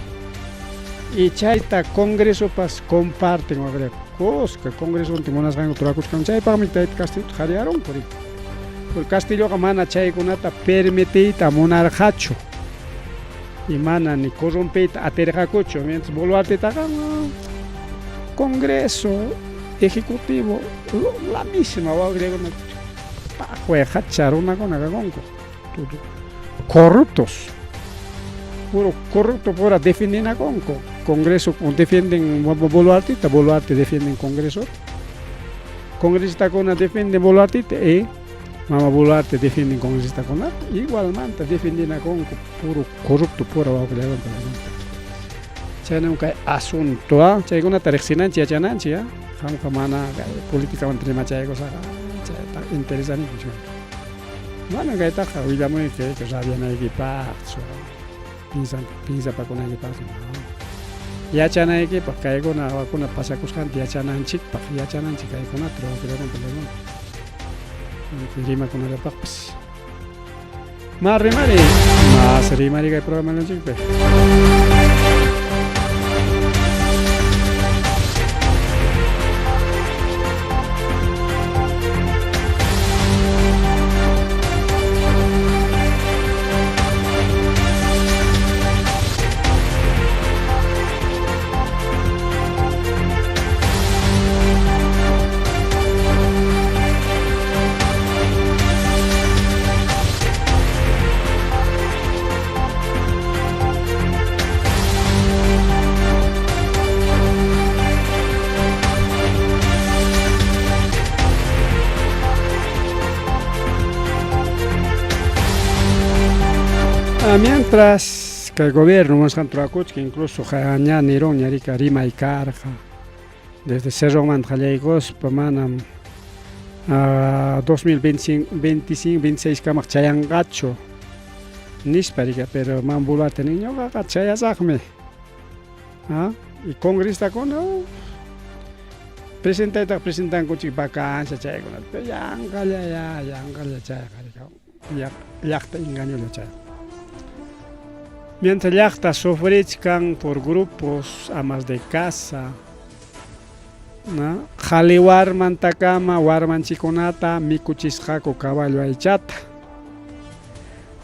Speaker 1: Y chayta congresopas comparten wawqillaykuna. Kuska congresontin munasqankuta rurakuchkan chaypaqmi tayta Castillota qhariyarunku riki. Porque Castilloqa mana chaykunata permitiyta munarqachu. Y mana ni corrompiyta atirqakuchu. Mientras Boluartetaqa Congreso, Ejecutivo, la misma wawqillaykuna paqway hacha runakuna kakunku. Corruptos. Puro corrupto pura defendinakunku. Congreso defienden Boluarteta, Boluarte defienden Congresota. Congresistakuna defienden Boluarteta y mama Boluarte defienden congresistakuna. Igualmanta defendinakunku puro corrupto pura wawqillaykuna. Chaynam kay asunto, ¿ah? Chaykunata riqsinanchik yachananchik, ¿ah? Qamqa mana kay políticamanta rimachaykusaqqa chayta interesanichu. Mana kaytaqa willamuyki rabianaykipaqchu, pinsapakunaykipaqchu. Yachanaykipaq kaykuna wakuna pasakusqanta yachananchikpaq, yachananchik kaykunata wawqillaykuna rimakunallapaqpas. Mas rimari, mas rimari kay programanchikpi. Mientras que el gobierno munasqanta rurakuchkan, incluso ña nirunña rika rimay karqa desde Cerromanta qallaykuspa manam 2025, 26 kamaq chayanqachu nispa rika, pero mama Boluarte nin ñuqaqa chayasaqmi. Y congresistakuna presentaytaqa presentankuchik vacancia chaykunata, pero yanqalla ya, yanqalla chayqa rika. Llaqta engañolla chayqa. Mientras llaqta sufrichkan por grupos, amas de casa, qhali warmantakama warmanchikkunata mikuchisqaku caballo aychata.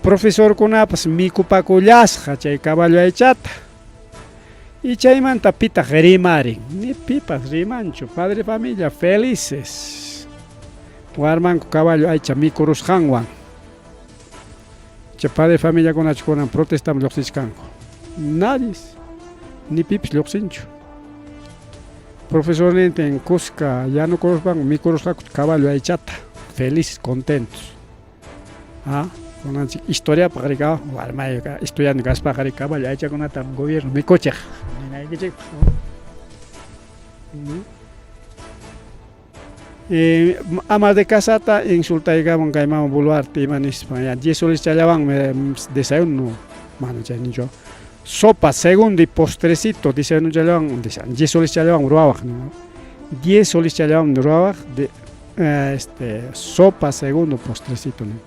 Speaker 1: Profesorkunapas mikupakullasqa chay caballo aychata. Y chaymanta pitaq rimarin, ni pipas rimanchu, padre familia felices. Warmanku caballo aycha mikurusqanwan. Chay padre familiakunachu kunan protestaman lluqsichkanku. Nadie, ni pipas lluqsinchu. Profesornintin kuska yanukuruspanku mikurusqaku caballo aychata, felices, contentos. Ah, kunanchik historiapaq rika warmayuq estudiante kaspaqa rika caballo aychakunatam gobierno mikuchiq ninaykichikpaq. Ama de casata insultaykamun kay mama Boluarte ima nispa ya 10 solischallawanmi desayuno mana chay ninchu sopa segundo y postrecito desayunochallawan 10 solischallawan ruwawaq 10 solischallawanmi ruwawaq de este sopa segundo postrecito nin.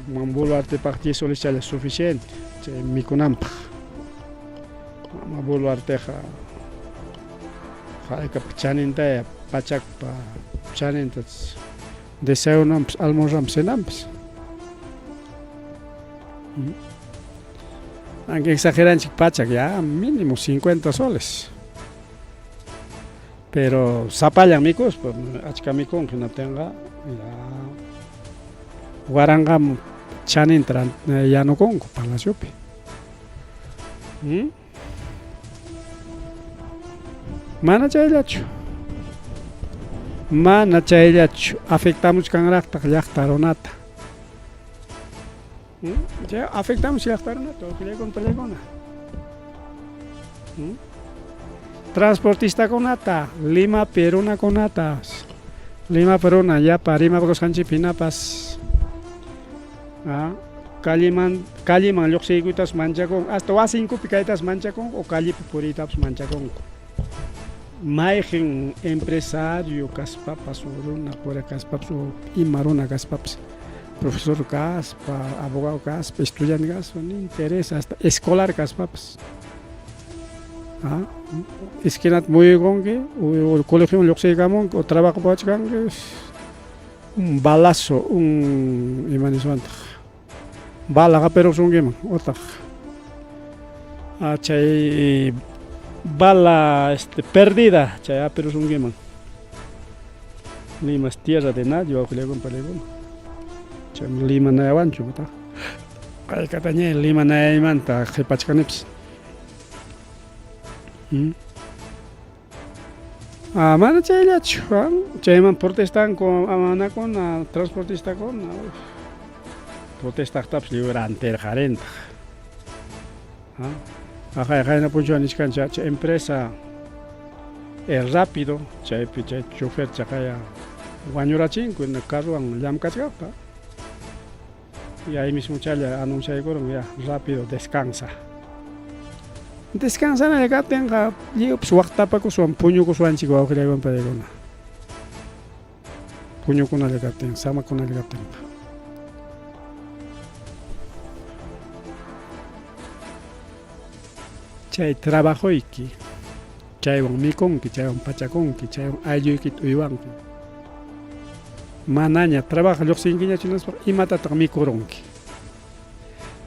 Speaker 1: Mama Boluartepaq 10 solischalla suficiente chay mikunanpaq. Mama Boluarteqa haykapa chanintaya pachakpa chaninta desayunanpas almorzanpas cenanpas. Aunque exageranchik pachak ya mínimo 50 soles. Pero sapallan mikuspa achka mikunqa hinaptinqa ya waranqam chaninta yanukunku palaciopi. Mana chayllachu. Mana chayllachu, afectamuchkanraqtaq llaqta runata. Chay afectamuch llaqta runata, uqllaykuna pallaykuna. Transportistakunata, Limapi runakunata, Limapi runa llapa rimapakusqanchikpi hinapas calleman calleman lluqsiykuytas manchakunku, hasta wasinkupi kaytas manchakunku o callepi puriytapas manchakunku. Mayqin empresario kaspapas o runa pura kaspapas o ima runa kaspapas, profesor kaspa, abogado kaspa, estudiante kaspa, ni interesa hasta escolar kaspapas. Esquinata muyuykunki o colegioman lluqsiykamunki o trabajopi wachkanki, un balazo, un ima niswantaq, bala hapirusunkiman utaq chay bala este perdida chay hapirusunkiman. Lima es tierra de nadie wawqillakuna pallaykuna. Chaymi Lima nayawanchu utaq haykataña Lima nayaymanta qhipachkanipas. Mana chayllachu, chayman protestanku amanakuna, transportistakuna, protestaqtapas lliw rantirqarintaq. Haqay qayna punchaw nichkanchik chay empresa El Rápido chaypi chay chofer chaqaya wañurachinku carrowan llamkachkaqta. Y ahí mismo challa anunciaykurun ya rápido descansa. Descansanalla kaptinqa lliwpas waqtapakuswan puñukuswanchik wawqillaywan paykuna. Puñukunalla kaptin, samakunalla kaptinqa. Chay trabajoyki, chaywan mikunki, chaywan pachakunki, chaywan aylluykita uywanki. Manaña trabajo lluqsinkiñachu hinaspa imatataq mikurunki?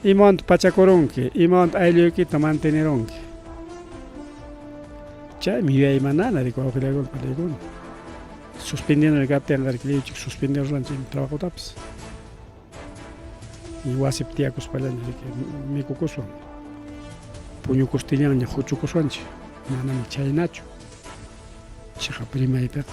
Speaker 1: Imawantaq pachakurunki? Imawantaq aylluykita mantenerunki? Chaymi yuyaymanana riki wawqillaykuna panaykuna. Suspendiendo kaptinqa riki lliwchik suspender ruranchik trabajotapas. Y wasipi tiyakuspallaña riki mikukuswan, puñukustillanña huchukuswanchik. Manam chaynachu chiqap rimaypiqa.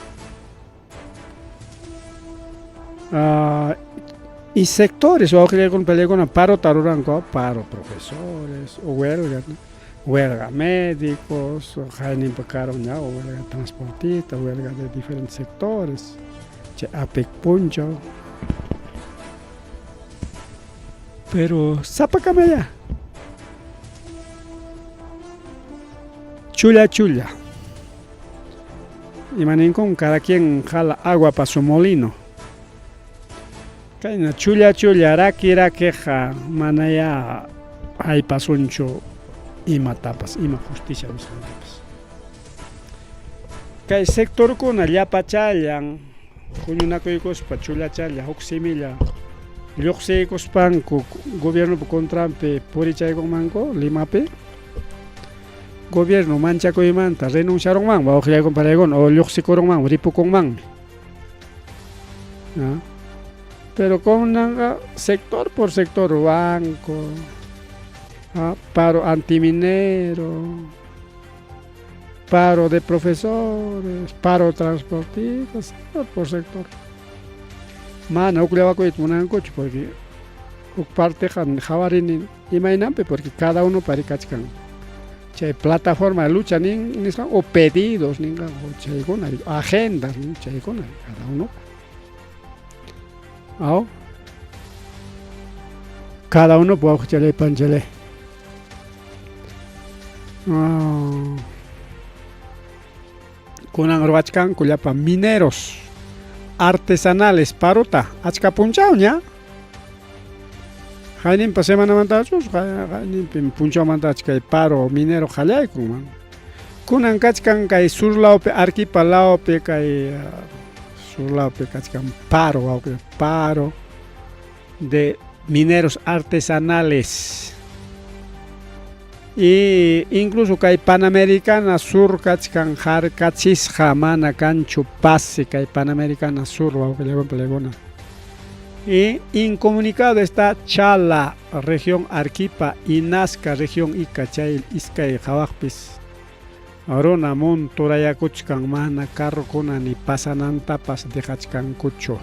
Speaker 1: Y sectores wawqillaykuna panaykuna parota ruranku, paro profesores o huelga, huelga médicos, qayninpa karun ña huelga transportista, huelga de diferentes sectores, chay APEC punchaw. Pero sapakamayá. Chulla chulla. Ima ninkun cada quien jala agua pa su molino. Kayna chulla chulla raki rakiqa manayá haypasunchu imatapas, ima justicia nisqantapas. Kay sectorkuna llapachallan huñunakuykuspa chullachalla huk similla lluqsiykuspanku gobiernopa contranpi purichaykunmanku Limapi. Gobierno manchakuymanta renunciarunmanmi wawqillaykuna panaykuna o lluqsikurunmanmi ripukunmanmi. Pero kunanqa sector por sector banco, paro antiminero, paro de profesores, paro transportistas, sector por sector. Mana hukllawakuyta munankuchu porque huk parteqa qhawarini imaynanpi porque cada uno kachkan chay plataforma de lucha nin nisqan o pedidos ninqan o chaykuna agendas nin chaykuna cada uno. Aw cada uno wawqichalay panchalay. Kunan ruwachkanku llapa mineros artesanales parota achka punchawña. Qayninpa semanamantachus qayninpi punchawmantach kay paro minero qallaykunman. Kunan kachkan kay sur lawpi Arequipa lawpi kay sur lawpi kachkan paro wawqi paro de mineros artesanales. Y incluso kay Panamericana Sur kachkan harkachisqa mana kanchu pase kay Panamericana Sur wawqillaykuna panaykuna. Y incomunicado está Chala, región Arequipa, y Nazca, región Ica, chay iskay qhawaqpis. Runa monturayakuchkan mana carrokuna ni pasanantapas dejachkankuchu.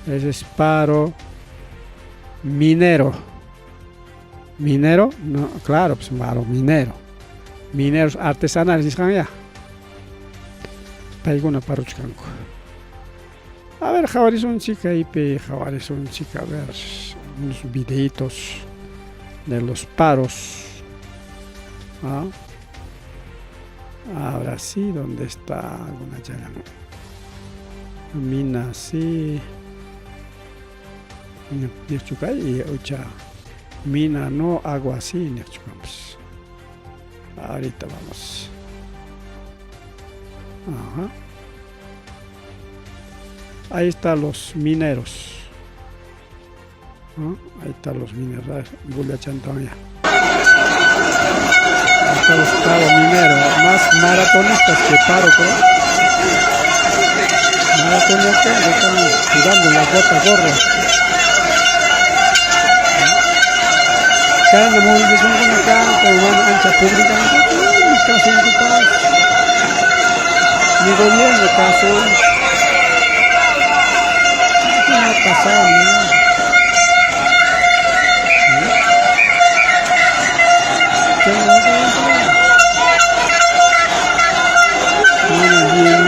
Speaker 1: Ese es paro minero. Minero, no, claro, pues paro minero. Mineros artesanales nisqan ya. Paykuna paruchkanku. A ver, qhawarisunchik kaypi, qhawarisunchik, a ver, unos videitos de los paros. ¿Ah? Ahora sí, ¿dónde está alguna Mina, sí. Niqchukay ucha mina no hago así niqchukanpas. Ahorita vamos. Ajá. Ahí están los mineros. ¿No? Ahí están los mineros. Bullachantoña. Ahí están los paro mineros. Más maratonistas que paro, creo. Maratonistas están sudando la gota gorda. Cada movilización con acá, con una ancha pública, mi caso en paz. Mi gobierno caso. No ha pasado nada. Bueno,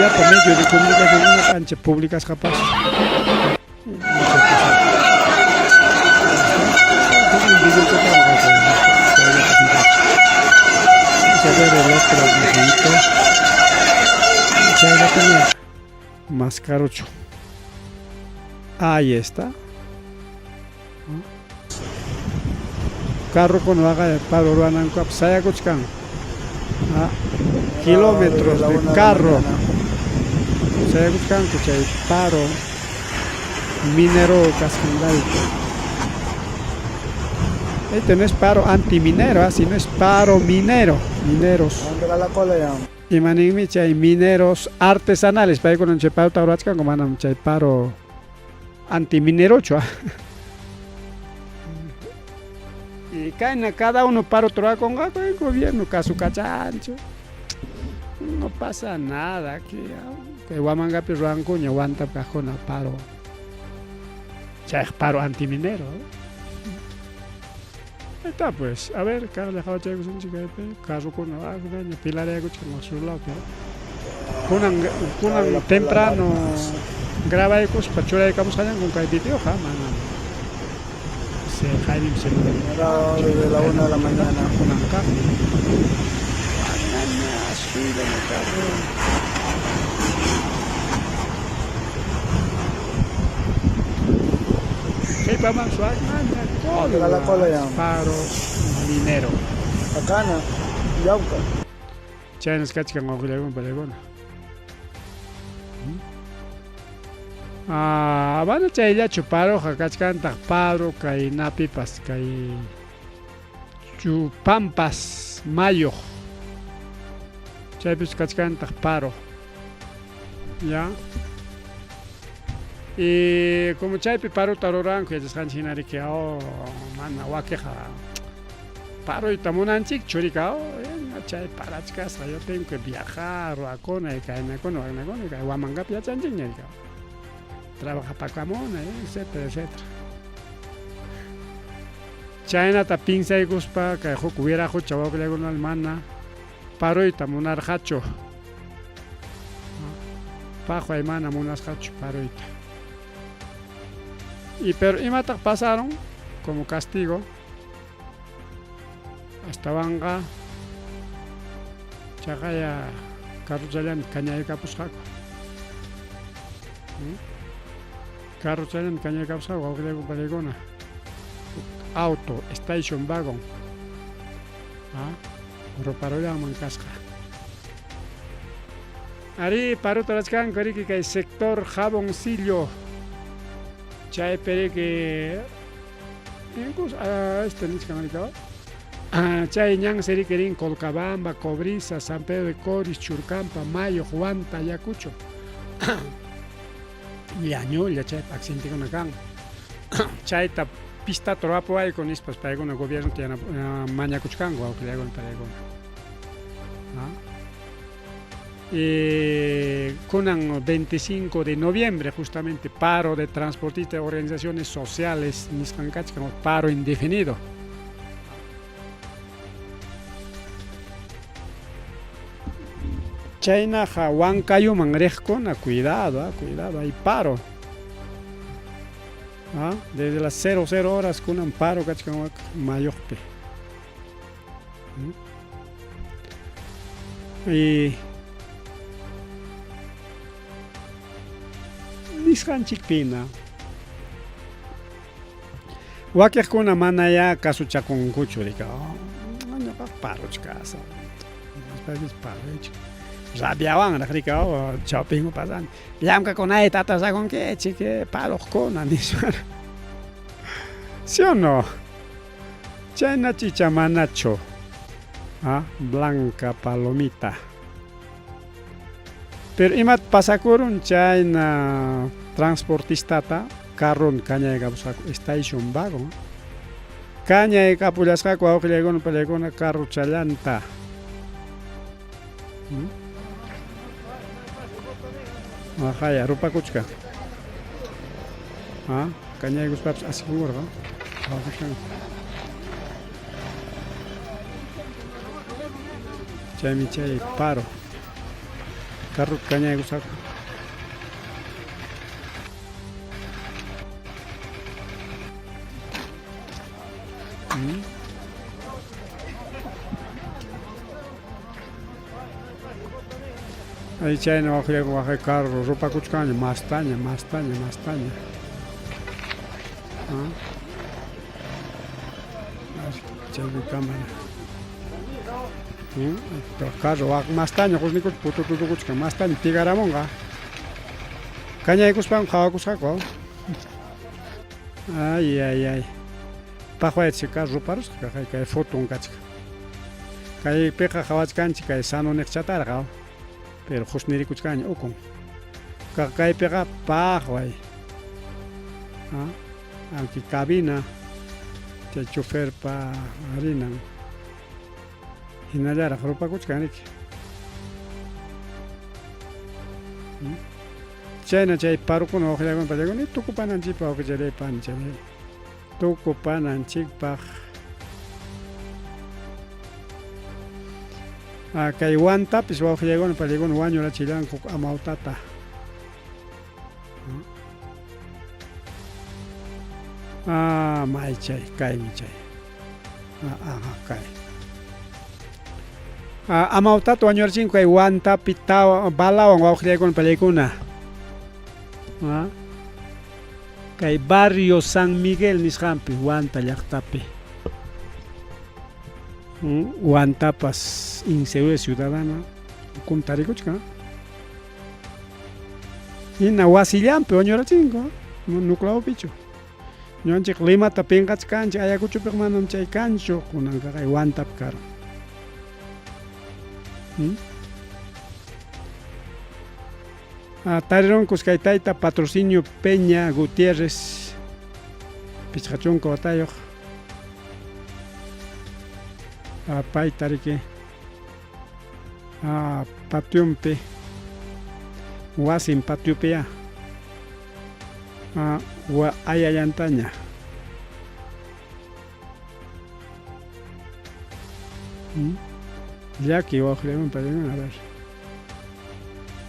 Speaker 1: ya por medio de comunicación, una cancha pública es capaz. Vamos a ver el otro videito. Más carocho. Ahí está. Carro con haga paro ruananku sayakuchkan. Kilómetros de carro. Sayakuchkanku chay paro minero kasqanrayku. Este no es paro antiminero, ¿ah? Sino es paro minero. Mineros. Imaninmi chay mineros artesanales. Paykunan chay parota ruwachkanku manam chay paro antiminerochu. Y kayna cada uno paro ruwakunqaku el gobierno kasukachanchu. No pasa nada aquí. Kay Huamangapi ruwankuña Huantapi kaqkuna paro. Chay paro antiminero. Ahí está pues. A ver, Carla qhawachaykusunchik kaypi carrokuna ña pilarayakuchkan sur lawpi. Kunan kunan temprano grabaykuspa churaykamusqallanku kay videoqa manam se Jaime se
Speaker 2: Desde la 1 de la mañana.
Speaker 1: Kunan kaq. Carro. Qhipaman suaqmanta todo
Speaker 2: La cola ya.
Speaker 1: paro minero.
Speaker 2: Acá, Yauca.
Speaker 1: Chaynas kachkan wawqillaykuna palaykuna. Ah, mana chayllachu paroqa kachkantaq paro kay napipas kay Chupampas Mayuq chaypis kachkantaq paro. Ya. Y como chaypi parota ruranku yachasqanchik hina riki oh mana wakiqa paroyta munanchik churika oh chay parachkasqa yo tengo que viajar ruwakuna kaynakuna waknakuna kay Huamangapi yachanchikña rika trabajapakamuna etcétera etcétera. Chaynata pinsaykuspa kay huk wiraqucha wawqillaykuna mana paroyta munarqachu. Paqway mana munasqachu paroyta. Y pero imataq pasaron como castigo astawanqa chaqaya carrochallanta kañaykapusqaku. Carrochallanta kañaykapusqaku wawqillaykuna palaykuna. Auto, station wagon. Ruparullanman kasqa. Ari parota rachkanku riki kay sector Jaboncillo. Chaypi riki incluso este nichkan rika chay ñansi riki rin Colcabamba, Cobriza, San Pedro de Coris, Churcampa, Mayo, Huanta, Ayacucho. Llañulla chaypi accidentekuna kan. Chayta pistata ruwapuwayku nispas paykuna gobierno mañakuchkanku wawqillaykuna palaykuna. Y kunan 25 de noviembre justamente paro de transportistas de organizaciones sociales nisqan kachkan paro indefinido. Chaynaqa Huancayuman riqkuna cuidado, ah, cuidado, hay paro. Ah, desde las 00 horas kunan paro kachkan wak mayuqpi. Y nisqanchikpina wakiqkuna manayá kasuchakunkuchu rika ñuqa parochkasa nispapis parochka rabiawanraq rika chawpinku pasan llamkakunayta atrasakunkichik paruqkuna nispa ¿sí o no? Chayna chicha manachu ah, blanca palomita. Pero imat pasakurun chayna transportistata carron kañaykapusqaku station wagon. Kañaykapullasqaku wawqillaykuna pallaykuna carrochallanta. Hmm? Waqaya rupakuchkan. Ah, kañaykuspapas asikurqa. Chaymi chay paro. Carrota kañaykusqaku. Hmm? Ay chayna waqllaku waqay carro rupakuchkanña mastaña, mastaña, mastaña. Ah. Chaypi cámara. Hmm? Carro waq mastaña qusnikuch putututukuchkan mastaña tigaramunqa. Kañaykuspan qhawakusqaku. Ay ay ay. Paqwaychik carro ruparusqa kay kay foton kachkan. Kaypiqa qhawachkanchik kay sano niqchatarqa, pero qusnirikuchkanña ukun. Kaypiqa paqway. Ah, aunque cabina chay choferpa rinan. Hinallaraq rupakuchkan riki. Chayna chay parukuna waqllakuna pallakuna tukupananchikpaq waqllalay panchalay. Tukupananchikpaq. Ah, kay wantapis wawqillaykuna pallaykuna wañurachillanku amawtata. Ah, may chay, kaymi chay. Ah, ah, kay. Ah, amawtata wañurachinku kay wantapi tawa balawan wawqillaykuna pallaykuna. Ah. Kay barrio San Miguel nisqanpi Huanta llaqtapi. Huantapas inseguridad ciudadana ukunta tarikuchkan. Hina wasillanpi wañurachinku, nucleopichu. Ñuqanchik Limata pinqachkanchik, Ayacuchopiqa manam chay kanchu, kunanqa kay Huantapi karun. Tarirunkus kay tayta Patrocinio Peña Gutiérrez, 50 watayuq. Payta riki pationpi, wasin patiopiyá ayallantaña. Llaki wawqillayman paykunaman a ver.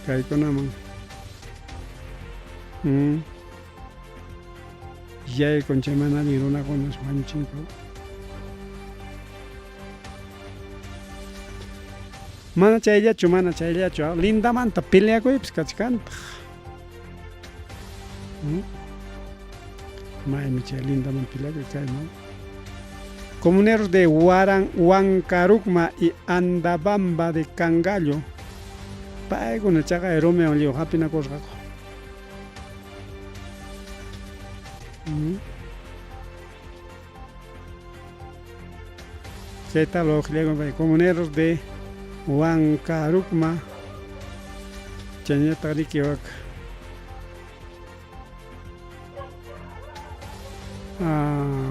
Speaker 1: Kaykunaman. Yaykun chay mana allin runakunas wañuchinku. Mana chayllachu, mana chayllachu. Lindamanta peleakuypis kachkantaq. Maymi chay lindamanta peleakuy kayman. Comuneros de Huaran, Huancarugma y Andabamba de Cangallo. Paykuna chaqay rumiwan lliw hapinakusqaku. ¿Qué tal los comuneros de Huancarugma? Chañata rikiwak. Ah.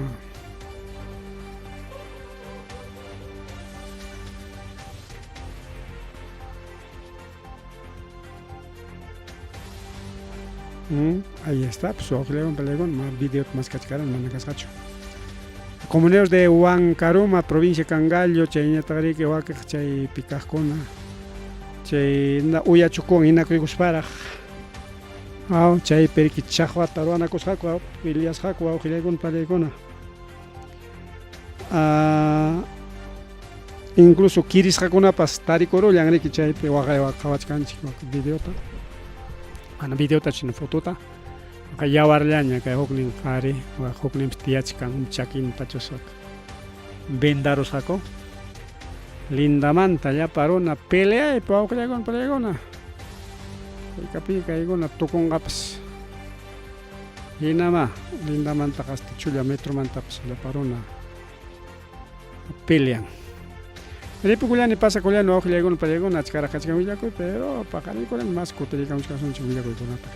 Speaker 1: Ahí está, pues wawqillaywan palaykuna ma videota maskachkaran mana kasqachu. Comuneros de Huancaruma, provincia Cangallo, chayñataqriki wakiq chaypi kaqkuna chay uyachukuwan hinakuykusparaq aw chaypi riki chaqwata ruwanakusqaku aw peleasqaku wawqillaykuna palaykuna. Incluso kirisqakunapas tarikurullan riki chaypi waqay qhawachkanchik videota. Mana videota sino fotota. Yawarllaña kay huknin qhari, hukninpas tiyachkan chakinta chusaq vendarusqaku. Lindamanta llapa runa peleaypi wawqillaykuna peleaykuna. Haykapi kaykuna tukunqapas. Hinama lindamantaqa hasta chulla metromantapas llapa runa pelean. Ripukullani pasakullani wawqillaykuna peleaykuna achkaraq kachkan willakuy, pero paqarinkullani mas kutirikamuchkasunchik willakuykunata.